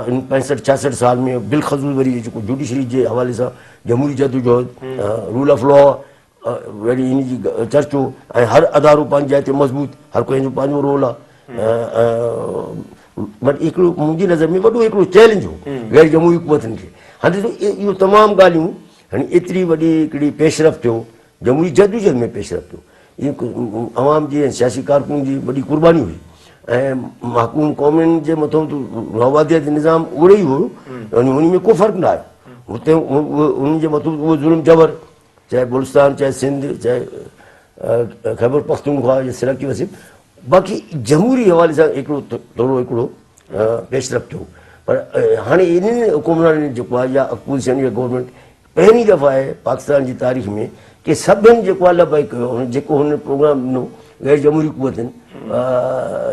ان 65 66 سال ۾ بالخصوص وري جيڪو جوڊيشري جي حوالي سان جمهوري جدوجهد رول آف لا وري ان جي چرچو ۽ هر ادارو پنهنجي جاء تي مضبوط هر ڪنهن جو پنهنجو رول آهي مطلب هڪڙو منهنجي نظر ۾ وڏو هڪڙو چئلينج هو غير جمهوري قوتن کي هاڻي ڏسو اهو تمام ڳالهيون هاڻي ايتري وڏي هڪڙي پيش رفت ٿيو جمهوري جدوجهد ۾ پيش رفت ٿيو اهو عوام جي ۽ سياسي ڪارڪن جي وڏي قرباني هئي ۽ محڪوم قومن جي مٿو ته نوآبادياتي نظام اهڙو ئي هو يعني ان ۾ ڪو فرق نه آيو هتي انهن جي مٿو اهو ظلم جبر چاهي بلوچستان چاهي سنڌ چاهي خيبر پختونخوا يا سرائيڪي وسيب باقي جمهوري حوالي سان هڪڙو ٿورو هڪڙو پيش رفت ٿيو پر هاڻي انهن حڪمرانن جيڪو آهي يا اپوزيشن يا گورنمينٽ پهرين دفعا آهي پاڪستان جي تاريخ ۾ ڪي سڀن جيڪو آهي لبائي ڪيو جيڪو هن پروگرام ڏنو غير جمهوري قوتن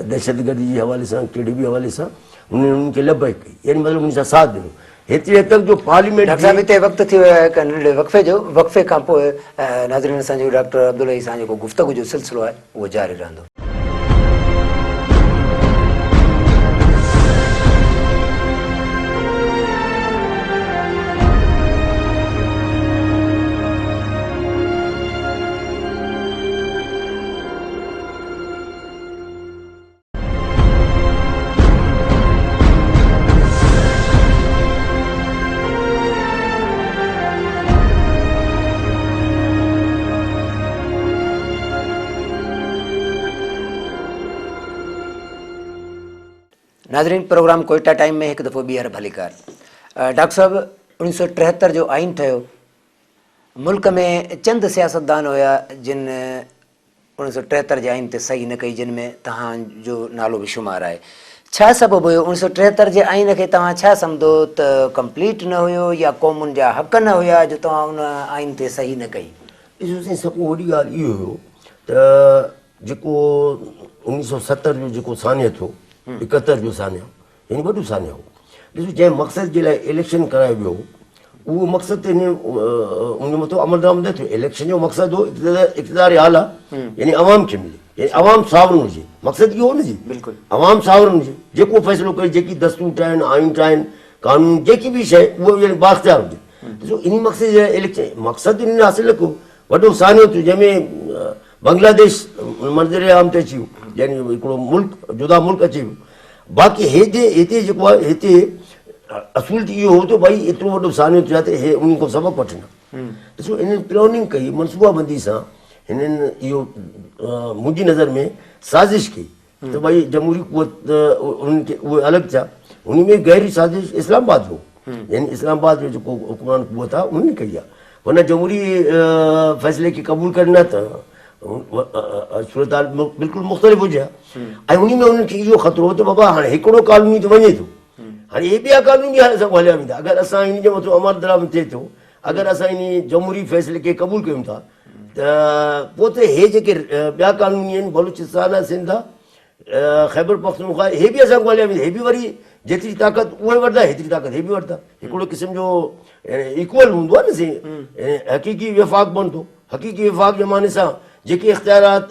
دهشتگردي جي حوالي سان ڪهڙي به حوالي سان هنن انهن کي لبائي ڪئي يعني مطلب انهن سان ساٿ ڏنو هيتري حد تڪ جو پارليامينٽ ڊاڪٽر صاحب هتي وقت ٿي ويو آهي هڪ ننڍڙي وقفي جو، وقفي کان پوء ناظرين اسان جو ڊاڪٽر عبدالحئي سان جيڪو گفتگو جو سلسلو آهي اهو جاري رهندو. ناظرين پروگرام ڪوئٽا ٽائيم ۾ هڪ دفعو ٻيهر ڀليڪار ڊاڪٽر صاحب 1973 جو آئين ٺهيو ملڪ ۾ چند سياستدان هيا جن 1973 جي آئين تي صحيح نه ڪئي جن ۾ توهان جو نالو به شمار آهي. ڇا سبب هيو 1973 جي آئين کي توهان ڇا سمجهو ته ڪمپليٽ نه هيو يا قومن جا حق نه هيا جو توهان ان آئين تي صحيح نه ڪئي؟ ڏسو سائين سڀ کان وڏي ڳالهه اهو هيو ته جيڪو 1970 جو جيڪو سانحو ٿيو 71 جو سانحو يعني وڏو سانحو هو. ڏسو جنهن مقصد جي لاء اليڪشن ڪرايو ويو هو اهو مقصد ته ان جي مٿو عمل درآمد نه ٿيو. اليڪشن جو مقصد هو اقتدار اعليٰ يعني عوام کي ملي يعني عوام ساورن هجي مقصد اهو هو نه جي بلڪل عوام ساورن هجي جيڪو فيصلو ڪري جيڪي دستور ٺاهن آئين ٺاهن قانون جيڪي به شيء اهو يعني بااختيار هجي. ڏسو انهي مقصد جي لاء اليڪشن مقصد انهن حاصل نه ڪيو. وڏو سانحو ٿيو جنهن ۾ بنگلاديش منظر عام تي اچي ويو يعني هڪڙو ملڪ جدا ملڪ اچي ويو. باقي هيڏي هتي جيڪو آهي هتي اصول ته اهو هو ته ڀائي ايترو وڏو سانحو ٿيو آهي ته هي انهن کان سبق وٺن ڏسو هنن پلاننگ ڪئي منصوبه بندي سان هنن اهو منهنجي نظر ۾ سازش ڪئي ته ڀائي جمهوري قوت انهن کي اهي الڳ ٿيا ان ۾ گهري سازش اسلام آباد جو يعني اسلام آباد جو جيڪو حڪمران قوت آهي انهن ڪئي آهي هن جمهوري فيصلي کي قبول ڪرڻ نه ته صورتحال بلڪل مختلف هجي ها ۽ ان ۾ انهن کي اهو خطرو هو ته بابا هاڻي هڪڙو ڪالوني ته وڃي ٿو هاڻي هي ٻيا ڪالوني به هاڻي سڀ هليا ويندا اگر اسان هن جي مٿو عمل درآمد ٿئي ٿو اگر اسان ان جمهوري فيصلي کي قبول ڪيون ٿا ته پوء ته هي جيڪي ٻيا ڪالوني آهن بلوچستان آهي سنڌ آهي خيبر پختونخوا هي به اسان کان هليا ويندا هي به وري جيتري طاقت اهي وٺندا هيتري طاقت هي به وٺندا. هڪڙو قسم جو يعني ايڪول هوندو آهي نه سي حقيقي وفاق بڻندو. حقيقي وفاق جي معني سان جيڪي اختيارات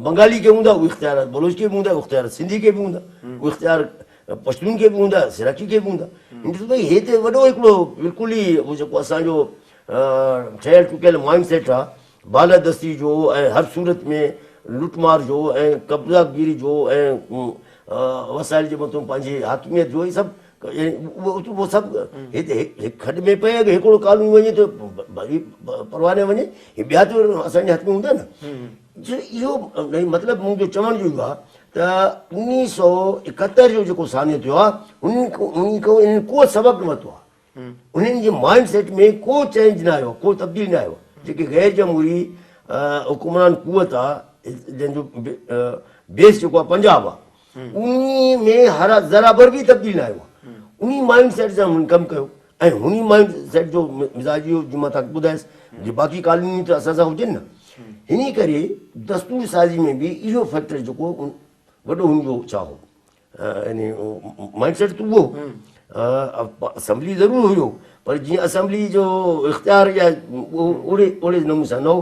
بنگالي کي هوندا اهي اختيارات بلوچ کي به هوندا، اهي اختيارات سنڌي کي به هوندا، اهي اختيار پشتون کي به هوندا، سراڪي کي به هوندا. ڏسو ڀئي هي ته وڏو هڪڙو بلڪل ئي هو جيڪو اسان جو ٺهيل ٺڪيل مائنڊ سيٽ آهي بالادستي جو ۽ هر صورت ۾ لٽ مار جو ۽ قبضا گيري جو ۽ وسائل جي مٿان پنهنجي حاڪميت جو هي سڀ اهو سڀ هتي هڪ کڏ ۾ پئي اگر هڪڙو قانون وڃي ته ڀلي پرواهه نه وڃي هي ٻيا ته اسان جي هٿ ۾ هوندا نه. اهو مطلب منهنجو چوڻ جو اهو آهي ته انيس سو ايڪهتر جو جيڪو سانحو ٿيو آهي انهن کان انهن ڪو سبق نه ورتو آهي. انهن جي مائنڊ سيٽ ۾ ڪو چينج نه آيو، ڪو تبديل نه آيو. جيڪي غير جمهوري حڪمران قوت آ جنهن جو بيس جيڪو آ پنجاب آ انهي ۾ هر ذرا بر به تبديل نه آيو آ. انهي مائنڊ سيٽ سان هنن ڪم ڪيو ۽ هني مائنڊ سيٽ جو مزاج اهو جو مان توهان کي ٻڌايس جي باقي ڪالونيون ته اسان سان هجن نه. انهي ڪري دستور سازي ۾ به اهو فيڪٽر جيڪو وڏو هن جو ڇا هو يعني مائنڊ سيٽ ته اهو اسيمبلي ضرور هيو پر جيئن اسيمبلي جو اختيار يا اهڙي اهڙي نموني سان نه هو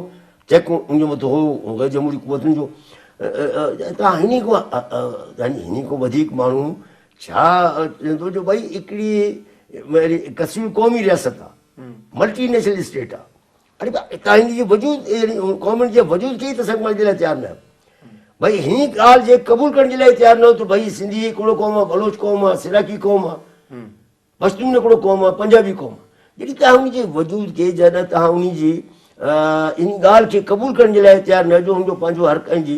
چيڪ ان جو مٿو هو غير جمهوري قوتن جو تان هني کو يعني هني کو وڌيڪ ماڻهو ڇا چوندو جو ڀئي هڪڙي ڪثير قومي رياست آ ملٽي نيشنل اسٽيٽ آ اڙي ڀاء تان هن جي وجود يعني قومن جي وجود کي ئي تسليم ڪرڻ جي لاء تيار نه آهيو. ڀئي هن ڳالهه جي قبول ڪرڻ جي لاء تيار نه آهيو ته ڀئي سنڌي هڪڙو قوم آهي، بلوچ قوم آهي، سراڪي قوم آهي، پشتون هڪڙو قوم آهي، پنجابي قوم آهي. جڏهن تان هن جي وجود کي جڏهن تان هن جي ان ڳالهه کي قبول ڪرڻ جي لاء تيار نه آهيو جو هن جو پنهنجو هر ڪنهن جي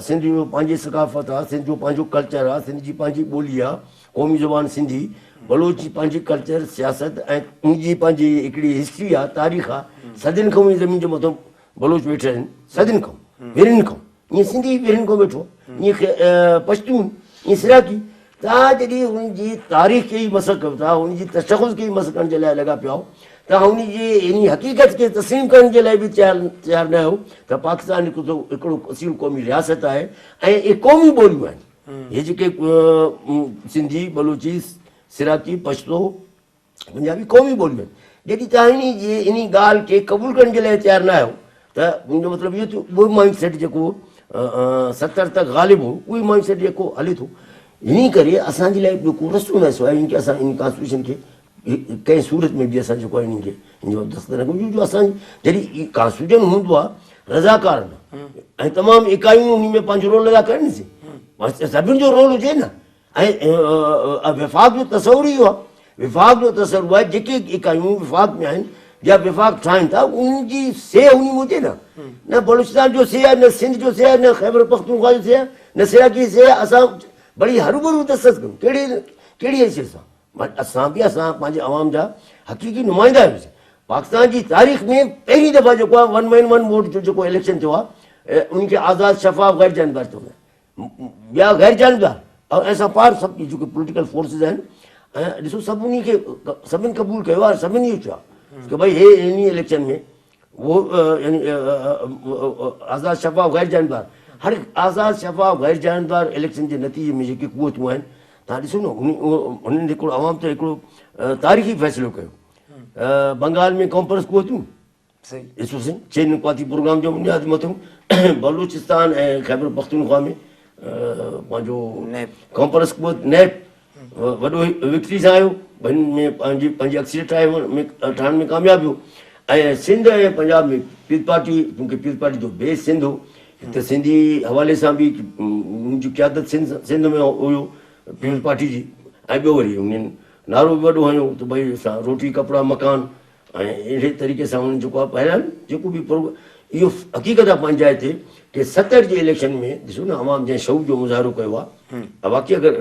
سنڌ جو پنهنجي ثقافت آهي، سنڌ جو پنهنجو ڪلچر آهي، سنڌ جي پنهنجي ٻولي آهي، قومي زبان سنڌي، بلوچ جي پنهنجي ڪلچر، سياست ۽ ان جي پنهنجي هڪڙي هسٽري آ، تاريخ آ، صدين کان ان زمين جي مٿان بلوچ ويٺل آهن، صدين کان، ورهين کان، ائين سنڌي ورهين کان ويٺو آ، ائين پشتون، ائين سراڪي، توهان جڏهن ان جي تاريخ کي ئي مسخ ڪيو ٿا، ان جي تشخص کي ئي مسخ ڪرڻ جي لاء لڳا پيا آهيو، توهان ان جي ان حقيقت کي تسليم ڪرڻ جي لاء به تيار نه آهيو ته پاڪستان هڪڙو اصيل قومي رياست آهي ۽ اهي قومي ٻوليون آهن. هي جيڪي سنڌي، بلوچي، سراڪي، پشتو، پنجابي قومي ٻوليون آهن. جڏهن توهان انهي جي انهي ڳالهه کي قبول ڪرڻ جي لاء تيار نه آهيو ته ان جو مطلب اهو ٿيو اهو مائنڊ سيٽ جيڪو 70 تڪ غالب هو اهو مائنڊ سيٽ جيڪو هلي ٿو. انهي ڪري اسان جي لاء ٻيو ڪو رستو نه سواء ان کي اسان ان ڪانسٽيٽيوشن کي ڪنهن صورت ۾ به اسان جيڪو آهي انهن کي ان جو دستخط نه ڪيون جو اسان جڏهن ڪانسٽيٽيوشن هوندو آهي رضاڪارانه ۽ تمام اڪائيون ان ۾ پنهنجو رول ادا ڪرن سي سڀني جو رول هجي نه ۽ وفاق جو تصور اهو آهي وفاق جو تصور آهي جيڪي اڪائيون وفاق ۾ آهن يا وفاق ٺاهن ٿا انهن جي سي ان ۾ هجي نه نه بلوچستان جو سي آهي نه سنڌ جو سي آهي نه خيبر پختونخوا جو سي آهي نه سراڪي سي آهي اسان بڙي هروڀرو دستخط ڪيون ڪهڙي ڪهڙي حيثيت سان اسان به اسان پنهنجي عوام جا حقيقي نمائندا آهيون. پاڪستان جي تاريخ ۾ پهرين دفعا جيڪو آهي ون مين ون ووٽ جو جيڪو اليڪشن ٿيو آهي ان کي آزاد شفاف غير جانبدار چوندا آهن ٻيا غير جانبدار ۽ اسان پاڻ سڀ جيڪي پوليٽيڪل فورسز آهن ۽ ڏسو سڀ انهي کي سڀن قبول ڪيو آهي سڀن اهو چيو آهي ته ڀئي هي انهي اليڪشن ۾ اهو يعني آزاد شفاف غير جانبدار هر آزاد شفاف غير جانبدار اليڪشن جي نتيجي ۾ جيڪي قوتون آهن تان ڏسو نه هنن هڪڙو عوام تي هڪڙو تاريخي فيصلو ڪيو بنگال ۾ قومپرست قوتون ڏسو سين چئن نقاطي پروگرام جو بنياد مٿو بلوچستان ۽ خيبر پختونخوا ۾ پنهنجو قومپرست قوت نيپ وڏو وڪٽري سان آيو ٻن ۾ پنهنجي پنهنجي اڪثريت ٺاهي ۾ ٺاهڻ ۾ ڪامياب ويو ۽ سنڌ ۽ پنجاب ۾ پيپلز پارٽي چونڪه پيپلز پارٽي جو بيس سنڌ هو ته سنڌي حوالي سان به ان جي قيادت سنڌ سنڌ ۾ هيو پيپلز پارٽي جي ۽ ٻيو وري انهن نعرو به وڏو هنيو ته ڀئي اسان روٽي ڪپڙا مڪان ۽ اهڙي طريقي سان انهن جيڪو آهي بهرحال جيڪو به پروگرام اهو حقيقت آهي پنهنجي جاء تي ڪي 70 جي اليڪشن ۾ ڏسو نه عوام جنهن شعور جو مظاهرو ڪيو آهي واقعي اگر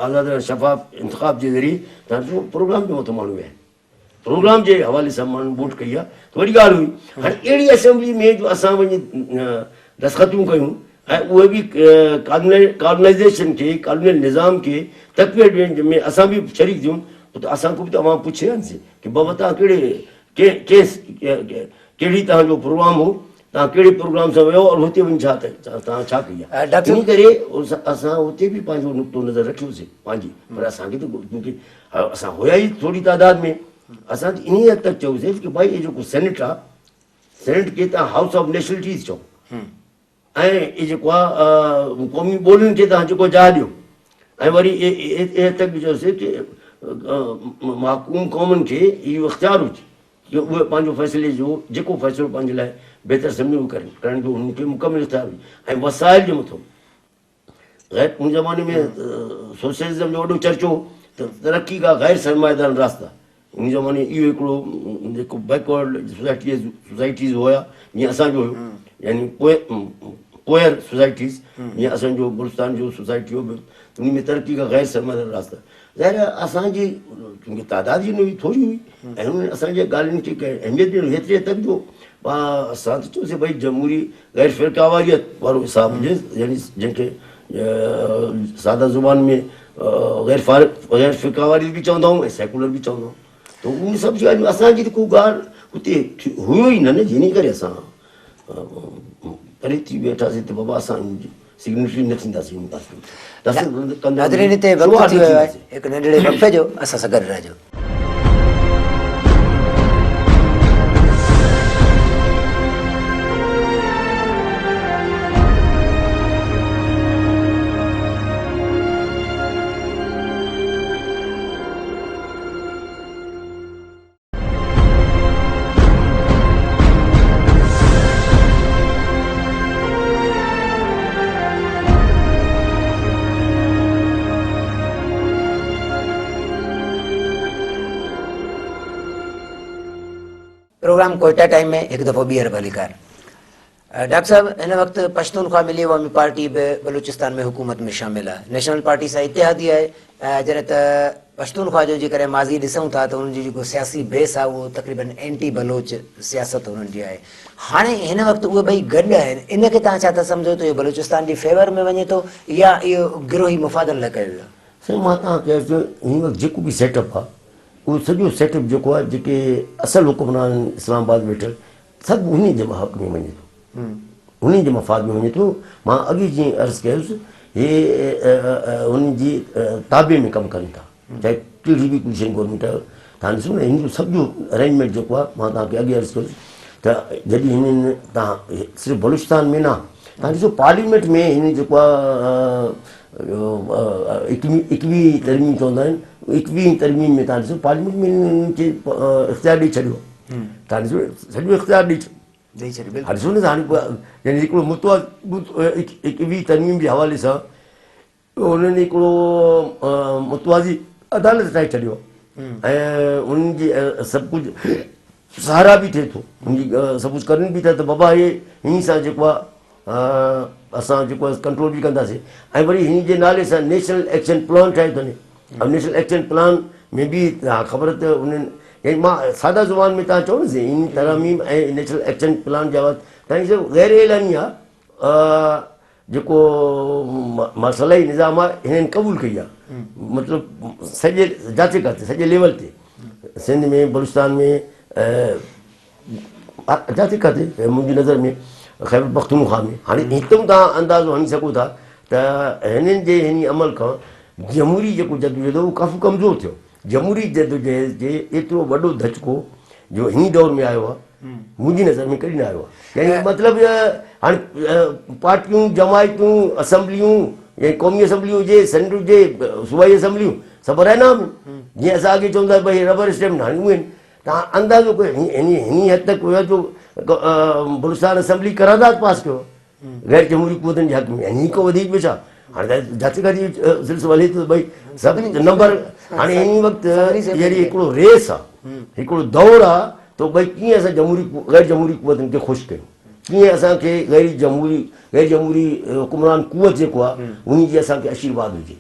آزاد شفاف انتخاب جي ذريعي ته ڏسو پروگرام جي مٿان ماڻهو ويا آهن پروگرام جي حوالي سان ماڻهن ووٽ ڪئي آهي ته وڏي ڳالهه هئي هاڻي اهڙي اسيمبلي ۾ جو اسان وڃي دستخطون ڪيون ۽ اهي به ڪالونائيزيشن کي ڪالونيل نظام کي تقويت ڏيڻ ۾ اسان به شريڪ ٿيون پوء ته اسان کان به ته عوام پڇي ها نه سي ڪي بابا توهان ڪهڙي ڪنهن ڪهڙي توهان جو پروگرام هو. توهان ڪهڙي پروگرام سان ويو اور هتي وڃي ڇا توهان ڇا ڪئي آهي. انهي ڪري اسان اتي به پنهنجو نقطو نظر رکيوسي پنهنجي پر اسان کي ته چونڪه اسان هيا ئي ٿوري تعداد ۾ اسان ته انهي حد تڪ چيوسي ڪي ڀائي هي جيڪو سينيٽ آهي سينيٽ کي توهان هائوس آف نيشنلٽيز چئو ۽ اهي جيڪو آهي قومي ٻولين کي توهان جيڪو جاء ڏيو ۽ وري اهي تڪ به چيوسي ڪي محڪوم قومن کي اهو اختيار هجي جو اهي پنهنجو فيصلي جو جيڪو فيصلو پنهنجي لاء بهتر سمجهن اهو ڪرن ڪرڻ جو انهن کي مڪمل اختيار هجي ۽ وسائل جي مٿو غير ان زماني ۾ سوشلزم جو وڏو چرچو هو ته ترقي کا غير سرمائيدار راستا ان زماني اهو هڪڙو جيڪو بيڪورڊ سوسائٽيز سوسائٽيز هيا جيئن اسان جو هيو يعني پوئر سوسائٽيز جيئن اسان جو بلوچستان جو سوسائٽي هو ان ۾ ترقي کا غير سرمائيدار راستا ظاهر آهي اسان جي چونڪه تعداد ئي نه هئي ٿوري هئي ۽ انهن اسان جي ڳالهين کي ڪنهن اهميت ڏنو هيتري تڪ جو اسان ته چيوسين ڀئي جمهوري غير فرقيواريت وارو حساب هجي يعني جنهن کي ساده زبان ۾ غير غير فرقيواريت به چوندا آهيون ۽ سيڪولر به چوندا آهيون ته ان سڀ ڳالهيون اسان جي ته ڪو ڳالهه اتي هيو ئي نه نه جنهن ڪري اسان پري ٿي ويٺاسين ته بابا اسان سگنيٽري نه ٿينداسين ان پاسي ناظرين هتي وقت ٿي ويو آهي هڪ ننڍڙي وقفي جو اسان سان گڏ رهجو. پروگرام ڪوئٽا ٽائيم ۾ هڪ دفعو ٻيهر ڀليڪار. ڊاڪٽر صاحب هن وقت پشتونخوا ملي عوامي پارٽي به بلوچستان ۾ حڪومت ۾ شامل آهي نيشنل پارٽي سان اتحادي آهي جڏهن ته پشتونخوا جو جيڪڏهن ماضي ڏسون ٿا ته انهن جي جيڪو سياسي بيس آهي اهو تقريبن اينٽي بلوچ سياست انهن جي آهي هاڻي هن وقت اهي ٻئي گڏ آهن ان کي توهان ڇا ٿا سمجهو ته اهو بلوچستان جي فيور ۾ وڃي ٿو يا اهو گروهي مفادن لاء ڪيو ويو آهي؟ سائين مان توهان کي عرض ڪيان هن وقت جيڪو به سيٽ اپ آهي اهو سڄو سيٽ اپ جيڪو آهي جيڪي اصل حڪمران اسلام آباد ويٺل سڀ انهي جي حق ۾ وڃي ٿو انهي جي مفاد ۾ وڃي ٿو مان اڳي جيئن عرض ڪيس هي انهن جي تابع ۾ ڪم ڪن ٿا چاهي ڪهڙي به پوزيشن گورنمينٽ آهي تان ڏسو نه هن جو سڄو ارينجمينٽ جيڪو آهي مان تان کي اڳي عرض ڪيس ته جڏهن هنن تان صرف بلوچستان ۾ نه تان ڏسو پارليمينٽ ۾ هن جيڪو آهي ايڪويهين ترميم چوندا آهن ايڪويهين ترميم ۾ تان ڏسو پارليمينٽ ۾ هنن کي اختيار ڏئي ڇڏيو تان ڏسو سڄو اختيار ڏئي ڏئي ڇڏيو بلڪل ڏسو نه هاڻي يعني هڪڙو متوازن ايڪويهين ترميم جي حوالي سان انهن هڪڙو متوازي عدالت ٺاهي ڇڏيو ۽ انهن جي سڀ ڪجهه سهارا به ٿئي ٿو ان جي سڀ ڪجهه ڪرن به ٿا ته بابا هي هن سان جيڪو آهي اسان جيڪو آهي ڪنٽرول به ڪنداسين ۽ وري هن جي نالي سان نيشنل ايڪشن پلان ٺاهيو اٿن ۽ نيشنل ايڪشن پلان ۾ به خبر ته انهن يعني مان سادا زبان ۾ تان چئو نه ان تراميم ۽ نيشنل ايڪشن پلان جا تان سڀ غير اعلاني آهي جيڪو مارشلائي نظام آهي هنن قبول ڪئي آهي مطلب سڄي جاتي ڪاتي سڄي ليول تي سنڌ ۾ بلوچستان ۾ جاتي ڪاتي منهنجي نظر ۾ خيبر پختونخوا ۾ هاڻي هتون تان اندازو هڻي سگهو ٿا ته هنن جي هن عمل کان جمهوري جيڪو جدوجهد هو ڪافي ڪمزور ٿيو جمهوري جدوجهد جي ايترو وڏو ڌچڪو جو هن دور ۾ آيو آهي منهنجي نظر ۾ ڪڏهن نه آيو آهي يعني مطلب هاڻي پارٽيون جماعتون اسمبليون يعني قومي اسمبلي هجي سينيٽ هجي صوبائي اسمبليون سڀ رهنا جيئن اسان اڳي چوندا ڀئي ربر اسٽيمپ هاڻي اهي توهان اندازو ڪيو هن حد تڪ ويو جو بلوچستان اسيمبلي قرارداد پاس ڪيو غير جمهوري قوتن جي حق ۾ هن کان وڌيڪ ٻيو ڇا هاڻي ته جاتي ڪاتي سلسلو هلي ٿو ڀئي سڀ نمبر هاڻي هن وقت يعني هڪڙو ريس آ هڪڙو دور آ ته ڀئي ڪيئن اسان جمهوري غير جمهوري قوتن کي خوش ڪيون ڪيئن اسان کي غير جمهوري غير جمهوري حڪمران قوت جيڪو آ ان جي اسان کي آشيرواد هجي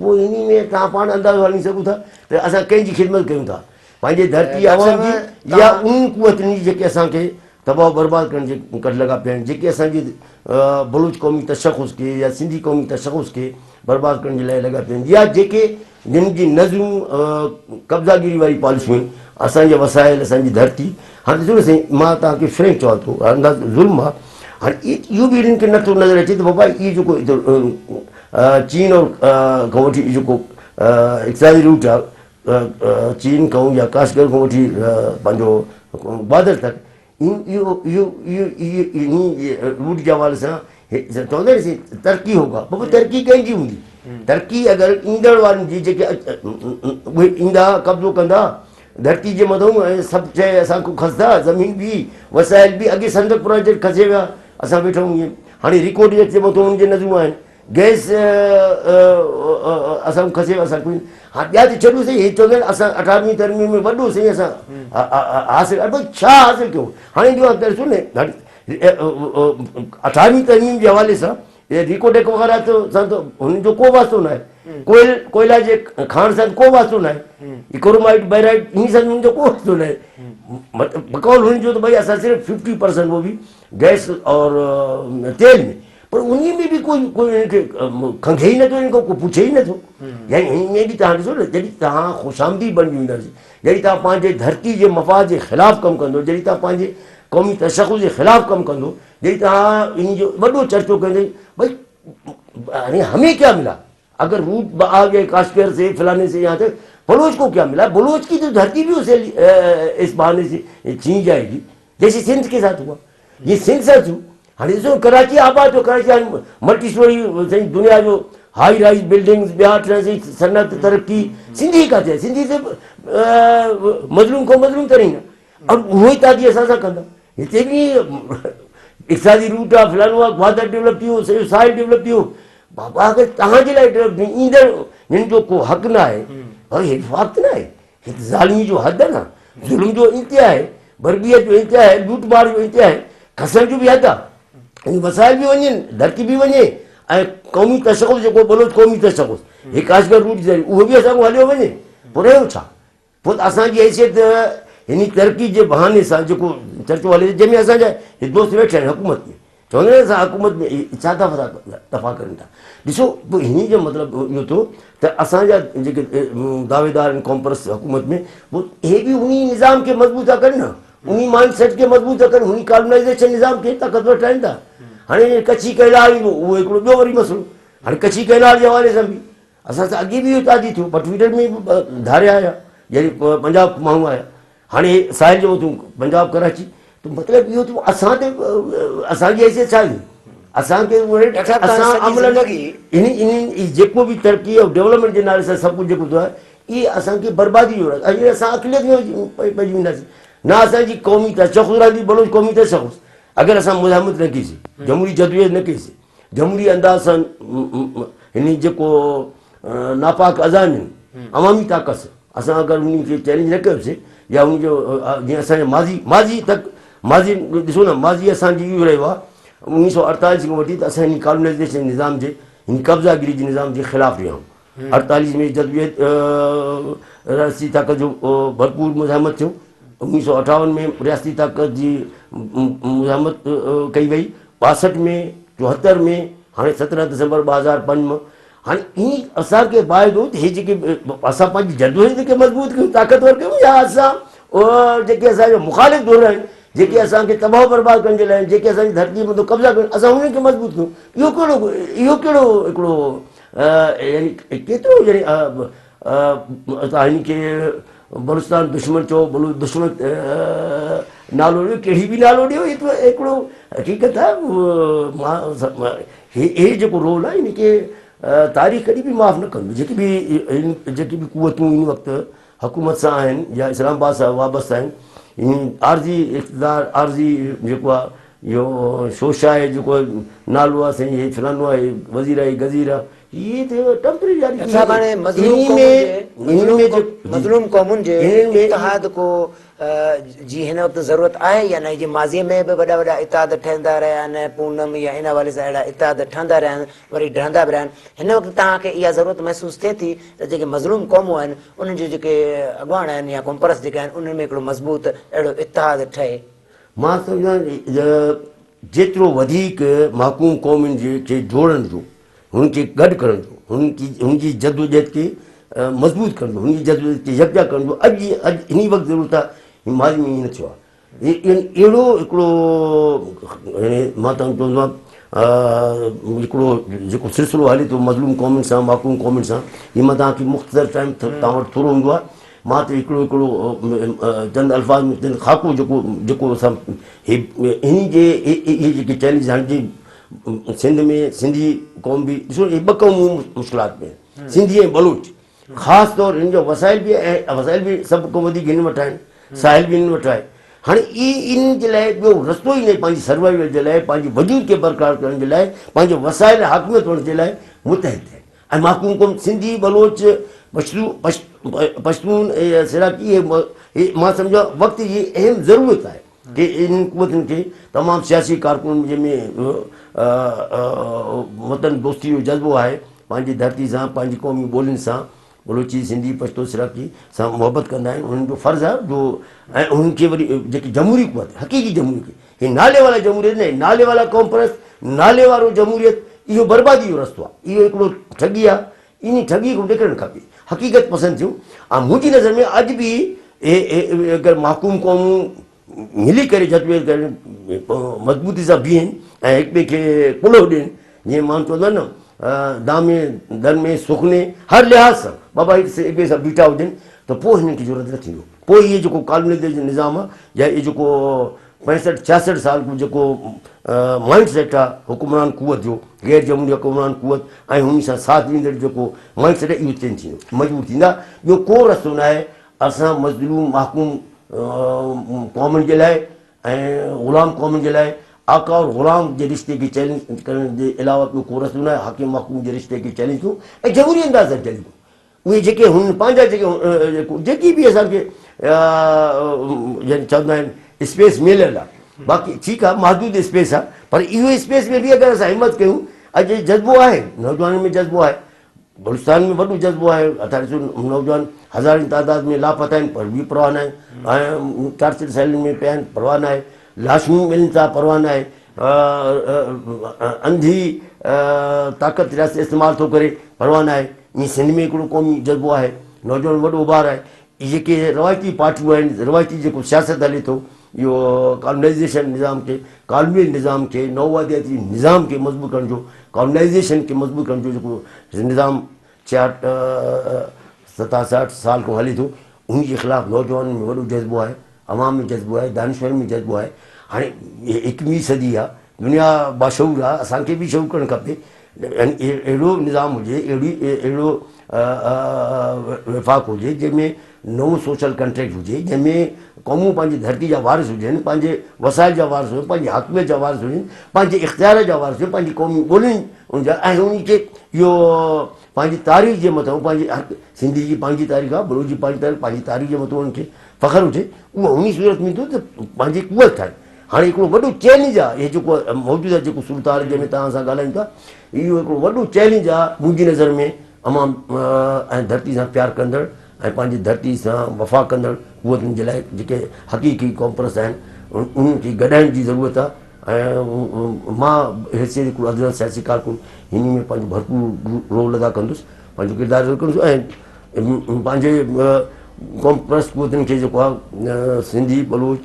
پوء انهي ۾ توهان پاڻ اندازو هڻي سگهو ٿا ته اسان ڪنهن جي خدمت ڪيون ٿا پنهنجي ڌرتي عوام جي يا انهن قوتن جي جيڪي اسان کي تباهه و برباد ڪرڻ جي ڪڍ لڳا پيا آهن جيڪي اسان جي بلوچ قومي تشخص کي يا سنڌي قومي تشخص کي برباد ڪرڻ جي لاء لڳا پيا آهن يا جيڪي جن جي نظرون قبضاگيري واري پاليسيون آهن، اسان جا وسائل، اسان جي ڌرتي. هاڻي ڏسو نه سائين، مان توهان کي فرينڪ چوان ٿو، انداز ظلم آهي. هاڻي اهو به هنن کي نٿو نظر اچي ته بابا اهو جيڪو چين اور کان وٺي جيڪو اقتصادي روٽ آهي، چين کان يا ڪاشغر کان وٺي پنهنجو گوادر تڪ، اهو اهو اهو اهو روٽ جي حوالي سان چوندا آهن سي ترقي هوگا، بابا ترقي ڪنهن جي هوندي؟ ترقي اگر ايندڙ وارن جي جيڪي اهي ايندا قبضو ڪندا ڌرتي جي مٿو ۽ سڀ شيء اسان کان کسندا، زمين به وسائل به. اڳي سندڪ پراجيڪٽ کسي ويا، اسان ويٺا آهيون. هاڻي رڪارڊ جي مٿو انهن جي نظرون آهن. گئس اسان کان کسي اسان کان ها ٻيا ته ڇڏيو سائين، هي چوندا آهن اسان اٺاروين ترميم ۾ وڏو سائين اسان حاصل، اري ڇا حاصل ڪيو؟ هاڻي جو ڏسو نه اٺاروين ترميم جي حوالي سان ريڪوڊڪ وغيره ته سان ته هن جو ڪو واسطو نه آهي، ڪوئل ڪوئلا جي کاڻ سان ڪو واسطو نه آهي، ڪرومائٽ بيرائٽ انهي سان هن جو ڪو واسطو نه آهي. مطلب بقول هن جو ته ڀئي اسان صرف 50% هو به گئس اور تيل ۾، پر انهي ۾ به ڪوئي ڪوئي هن کي کنگهي ئي نٿو، هن کان ڪو پڇي ئي نٿو. يعني هن ۾ به توهان ڏسو نه، جڏهن توهان خوشامدي بڻجي وينداسين، جڏهن توهان پنهنجي ڌرتي جي مفاد جي خلاف ڪم ڪندو، جڏهن توهان پنهنجي قومي تشخص جي خلاف ڪم ڪندو، جڏهن توهان ان جو وڏو چرچو ڪندي ڀئي هاڻي همين ڪيا ملا، اگر روٽ آ گئي ڪاشمير سي فلاني سي يهان تڪ، بلوچ کو ڪيا ملا؟ بلوچ کی تو دھرتي بھی اسے اس بهاني سي چھين جائے گي، جيسي سنڌ کے ساتھ ہوا، جي سنڌ سان ٿيو. هاڻي ڏسو ڪراچي آباد ٿيو، ڪراچي هاڻي ملٽي اسٽوري سائين دنيا جو هائي رائز بلڊنگز ٻيا ٽيا سائين صنعت ترقي، سنڌي ڪاٿي آهي؟ سنڌي ته مظلوم کان مظلوم ترين آهي، اور اهو ئي تعدي اسان سان ڪندا. هتي به اقتصادي روٽ آهي، فلانو آهي، گوادر ڊولپ ٿي ويو، سڄو ساحل ڊولپ ٿي ويو. بابا اگر توهان جي لاء ڊولپ ٿي ايندڙ جن جو ڪو حق نه آهي، پر هي وفاق ته نه آهي، هي ته ظالمي جو حد آهي نه، ظلم جو انتها آهي، بربريت جو انتها آهي، لوٽ مار جو انتها آهي، کسڻ جو به حد آهي. ۽ وسائل به وڃن، ڌرتي به وڃي ۽ قومي تشخص جيڪو بلوچ قومي تشخص هي ڪاشغر روٽ ذريعي اهو به اسان کان هليو وڃي، پوء رهيو ڇا؟ پوء ته اسان جي حيثيت هن ترقي جي بهاني سان جيڪو چرچو هلي ٿو، جنهن ۾ اسان جا هي دوست ويٺا آهن حڪومت ۾، چوندا آهن اسان حڪومت ۾ ڇا ٿا دفاع ڪريون ٿا. ڏسو پوء هن جو مطلب اهو ٿيو ته اسان جا جيڪي دعويدار آهن قومپرست حڪومت ۾، پوء هي به انهي نظام کي مضبوط ٿا ڪن نه، انهي مائنڊ سيٽ کي مضبوط ٿا ڪن، انهي ڪالونائيزيشن نظام کي طاقتور ٺاهين ٿا. هاڻي ڪڇي ڪئنال ايندو، اهو هڪڙو ٻيو وري مسئلو. هاڻي ڪڇي ڪئنال جي حوالي سان به اسان سان اڳي به اهو تعدي ٿيو، پٽويڊر ۾ به ڌاريا آيا، يعني پنجاب ماڻهو آيا، هاڻي ساحل جو مٿو پنجاب ڪراچي، ته مطلب اهو ته اسان تي اسان جي حيثيت ڇا هئي؟ اسان کي اسان عملن انهن جيڪو به ترقي ۽ ڊولپمينٽ جي نالي سان سڀ ڪجهه جيڪو ٿيو آهي، اهي اسان کي بربادي جو راستو، ۽ اسان اقليت ۾ پئجي وينداسين، نه اسان جي قومي تشخص رهندي، بلوچ قومي تشخص اگر اسان مزاحمت نه ڪئيسين، جمهوري جدوجهد نه ڪئيسين، جمهوري انداز سان هن جيڪو ناپاڪ عزائم آهن عوامي طاقت سان اسان اگر انهن کي چئلينج نه ڪيوسي يا ان جو جيئن اسان جي ماضي ماضي تڪ ماضي ڏسو نه ماضي اسان جي اهو رهيو آهي 1948 کان وٺي ته اسان هن ڪالونائزيشن نظام جي هن قبضا گيري جي نظام جي خلاف رهيا آهيون. 48 ۾ جدوجهد رياستي طاقت جو ڀرپور مزاحمت ٿيو. 1958 ۾ رياستي طاقت جي مزاحمت ڪئي وئي. 62 ۾، 74 ۾، هاڻي 17 ڊسمبر 2005 ۾ هاڻي ائين اسان کي باعث هو ته هي جيڪي اسان پنهنجي جدوجهد کي مضبوط ڪيون، طاقتور ڪيون، يا اسان جيڪي اسان جا مخالف ڌر آهن، جيڪي اسان کي تباهه برباد ڪرڻ جي لاء آهن، جيڪي اسان جي ڌرتي مٿان قبضا ڪرڻ، اسان انهن کي مضبوط ڪيون. اهو ڪهڙو اهو ڪهڙو هڪڙو يعني ڪيترو يعني توهان هن کي بلوچستان دشمن چئو، بلوچ دشمن نالو ڏيو، ڪهڙي به نالو ڏيو، هي ته هڪڙو حقيقت آهي. مان هي جيڪو رول آهي هن کي تاريخ ڪڏهن به معاف نه ڪندو. جيڪي به جيڪي به قوتون هن وقت حڪومت سان آهن يا اسلام آباد سان وابسته آهن، هن عارضي اقتدار عارضي جيڪو آهي اهو شوشا آهي، جيڪو نالو آهي سائين هي فلانو آهي، هي وزير آهي، هي گزير آهي، هي ته ٽمپرري ڊاڪٽر صاحب هاڻي مظلوم قومن جي مظلوم قومن جي اتحاد ڪو جي هن وقت ضرورت آهي يا نه؟ جي ماضي ۾ به وڏا وڏا اتحاد ٺهندا رهيا آهن، پونم يا ان حوالي سان اهڙا اتحاد ٺهندا رهيا آهن، وري ڊهندا به رهيا آهن، هن وقت توهان کي اها ضرورت محسوس ٿئي ٿي ته جيڪي مظلوم قومون آهن انهن جون جيڪي اڳواڻ آهن يا قومپرست جيڪي آهن انهن ۾ هڪڙو مضبوط اهڙو اتحاد ٺهي؟ مان سمجهان جيترو وڌيڪ محڪوم قومن جي کي جوڙڻ جو، هن کي گڏ ڪرڻ جو، هن جي جدوجهد کي مضبوط ڪرڻ جو، هن جي جذبي کي يڪجا ڪرڻ جو اڄ اڄ انهي وقت ضرورت آهي، ماضي ۾ ائين نه ٿيو آهي. يعني اهڙو هڪڙو يعني مان توهان کي چوندو آهيان هڪڙو جيڪو سلسلو هلي ٿو مظلوم قومن سان محڪوم قومن سان، هي مان توهان کي مختصر ٽائيم توهان وٽ ٿورو هوندو آهي، مان ته هڪڙو هڪڙو چند الفاظ ۾ چند خاڪو جيڪو جيڪو اسان هي انهي جي اهي جيڪي چئلينج هاڻي جي سنڌ ۾ سنڌي قوم به ڏسو هي ٻه قومون مشڪلات ۾ آهن، سنڌي ۽ بلوچ خاص طور هن جو وسائل به ۽ وسائل به سڀ کان وڌيڪ هن وٽ آهن، ساحل به هنن وٽ آهي. هاڻي اهي انهن جي لاء ٻيو رستو ئي ناهي پنهنجي سروائيول جي لاء، پنهنجي وجود کي برقرار ڪرڻ جي لاء، پنهنجي وسائل ۽ حاڪميت وٺڻ جي لاء متحد ٿين ۽ محڪوم قوم سنڌي، بلوچ، پشتون ۽ سراڪي اهي مان سمجهان وقت جي اهم ضرورت آهي ڪي انهن قوتن کي تمام سياسي ڪارڪنن جنهن ۾ وطن دوستي جو جذبو آهي پنهنجي ڌرتي سان، پنهنجي قومي ٻولين سان، بلوچي، سنڌي، پشتو، سراڪي، سان محبت ڪندا آهن، انهن جو فرض آهي جو ۽ انهن کي وري جيڪي جمهوري قوت، حقيقي جمهوري قوت، هي نالي والا جمهوريت نه، نالي والا قوم پرست، نالي وارو جمهوريت، اهو بربادي جو رستو آهي، اهو هڪڙو ٺڳي آهي، انهي ٺڳي کان نڪرڻ کپي، حقيقت پسند ٿيون ۽ منهنجي نظر ۾ اڄ به اگر محڪوم قومون ملي ڪري جدوجهد ڪري مضبوطي سان بيهن ۽ هڪ ٻئي کي ڪلهو ڏين، جيئن ماڻهو چوندا آهن نه دامي در ۾ سخني هر لحاظ سان بابا هڪ ٻئي سان بيٺا هجن ته پوء هنن کي ضرورت نه ٿيندو. پوء اهي جيڪو ڪالونيزيشن نظام آهي يا اهي جيڪو 65 66 سال کان جيڪو مائنڊ سيٽ آهي حڪمران قوت جو، غير جمهوري حڪمران قوت ۽ هن سان ساٿ ڏيندڙ جيڪو مائنڊ سيٽ آهي اهو چينج ٿيندو، مجبور ٿيندا. ٻيو ڪو رستو ناهي. اسان مظلوم محڪوم قومن جي لاء ۽ غلام قومن جي لاء آقا اور غلام جي رشتي کي چئلينج ڪرڻ جي علاوه ٻيو ڪو رستو ناهي. حاڪم محڪوم جي رشتي کي چئلينج ڪيون ۽ جمهوري انداز سان چئلينج ڪيون. اهي جيڪي هن پنهنجا جيڪي جيڪي به اسان کي يعني چوندا آهن اسپيس مليل آهي، باقي ٺيڪ آهي محدود اسپيس آهي، پر اهو اسپيس ۾ به اگر اسان همت ڪيون، اڄ جذبو آهي، نوجوانن ۾ جذبو آهي، بلوچستان ۾ وڏو جذبو آهي، اسان ڏسو نوجوان هزارين تعداد ۾ لاپتا آهن پر به پرواهه ناهي، ۽ ٽارچر سيلن ۾ پيا آهن پرواهه ناهي، لاشون ملن ٿا پرواهه ناهي، انڌي طاقت رياست استعمال ٿو ڪري پرواهه ناهي. ائين سنڌ ۾ هڪڙو قومي جذبو آهي، نوجوان وڏو اڀار آهي. اهي جيڪي روايتي پارٽيون آهن، روايتي جيڪو سياست هلي ٿو، اهو ڪالونائيزيشن نظام کي، ڪالونيل نظام کي، نوآبادياتي نظام کي مضبوط ڪرڻ جو، ڪالونائيزيشن کي مضبوط ڪرڻ جو جيڪو نظام 66 67 سال کان هلي ٿو، ان جي خلاف نوجوانن ۾ وڏو جذبو آهي، عوام ۾ جذبو آهي، دانشورن ۾ جذبو آهي. هاڻي ايڪويهين صدي آهي، دنيا باشعور آهي، اسان کي به شعور ڪرڻ کپي. يعني اهڙو نظام هجي، اهڙي اهڙو وفاق هجي جنهن ۾ نئون سوشل ڪنٽريڪٽ هجي، جنهن ۾ قومون پنهنجي ڌرتي جا وارث هجن، پنهنجي وسائل جا وارث هجن، پنهنجي حاڪميت جا وارث هجن، پنهنجي اختيار جا وارث هجن، پنهنجي قومي ٻولين جا ۽ انهن کي اهو پنهنجي تاريخ جي مٿان پنهنجي هر سنڌي جي پنهنجي تاريخ آهي، بلوچ جي پنهنجي تاريخ، پنهنجي تاريخ جي مٿان انهن کي فخر هجي، اهو انهي صورت ۾ ايندو ته پنهنجي قوت ٺاهي. هاڻي هڪڙو وڏو چئلينج آهي هي جيڪو موجوده جيڪو صورتحال جنهن ۾ توهان سان ڳالهايون ٿا، اهو هڪڙو وڏو چئلينج آهي منهنجي نظر ۾ عوام ۽ ڌرتي سان پيار ڪندڙ ۽ پنهنجي ڌرتي سان وفا ڪندڙ قوتن جي لاء جيڪي حقيقي قومپرست آهن انهن کي گڏائڻ جي ضرورت آهي ۽ مان حيثيت هڪڙو ادنيٰ سياسي ڪارڪن هن ۾ پنهنجو ڀرپور رول ادا ڪندس، پنهنجو ڪردار ادا ڪندس ۽ پنهنجي قومپرست قوتن کي جيڪو آهي سنڌي، بلوچ،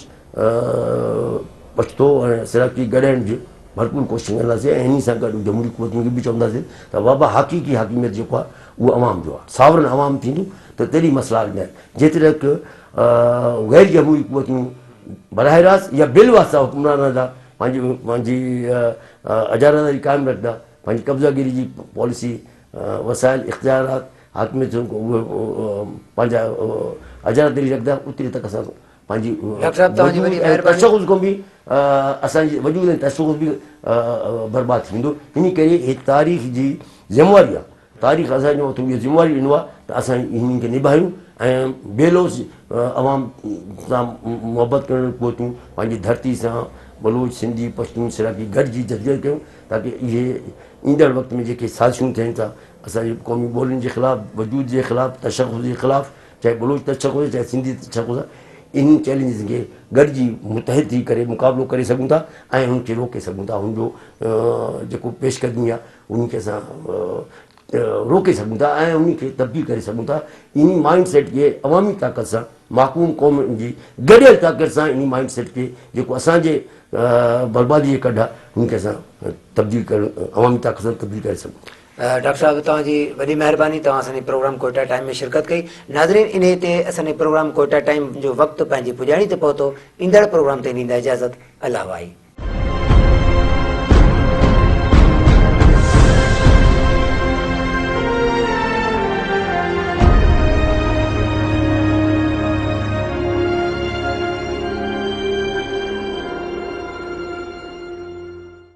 پشتو ۽ سرائڪي گڏائڻ جي ڀرپور ڪوشش ڪنداسين ۽ انهي سان گڏ جمهوري قوتن کي به چونداسين ته بابا حقيقي حاڪميت جيڪو آهي اهو عوام جو آهي، ساورن عوام ٿيندو ته تڏهن مسئلا حل ٿيندا. جيتريڪ غير جمهوري قوتون براهه راست يا بالواسطه حڪمران رهندا، پنهنجي پنهنجي اجاراداري قائم رکندا، پنهنجي قبضه گيري جي پاليسي، وسائل، اختيارات، حاڪميت پنهنجا اجاراداري رکندا، اوتري تڪ اسان پنهنجي ڊاڪٽر صاحب توهان جي وڏي وجود ۽ مهرباني. تشخص کان به اسان جي وجود ۽ تشخص به برباد ٿي ويندو. ان ڪري هي تاريخ جي ذميواري آهي، تاريخ اسان جو مٿان اها ذميواري ڏنو آهي ته اسان انهن کي نڀايون ۽ بي لوث عوام سان محبت ڪرڻ قوتون پنهنجي ڌرتي سان بلوچ، سنڌي، پشتون، سرائڪي گڏجي جدوجهد ڪيون تاڪه اهي ايندڙ وقت ۾ جيڪي سازشون ٿين ٿا اسان جي قومي ٻولين جي خلاف، وجود جي خلاف، تشخص جي خلاف، چاهي بلوچ تشخص هجي چاهي سنڌي تشخص هجي، انهن چئلينجز کي گڏجي متحد ٿي ڪري مقابلو ڪري سگهون ٿا ۽ ان کي روڪي سگهون ٿا. ان جو جيڪو پيش قدمي آهي ان کي اسان روڪي سگهون ٿا ۽ انهي کي تبديل ڪري سگهون ٿا. انهي مائنڊ سيٽ کي عوامي طاقت سان محڪوم قوم جي گڏيل طاقت سان انهي مائنڊ سيٽ کي جيڪو اسان جي بربادي جي ڪڍ آهي ان کي اسان تبديل ڪرڻ عوامي طاقت سان تبديل ڪري سگهون ٿا. ڊاڪٽر صاحب توهان جي وڏي مهرباني توهان اسان جي پروگرام ڪوئٽا ٽائيم ۾ شرڪت ڪئي. ناظرين انهي تي اسان جي پروگرام ڪوئٽا ٽائيم جو وقت پنهنجي پڄاڻي تي پهتو. ايندڙ پروگرام تائين ڏيندا اجازت. الله واهي.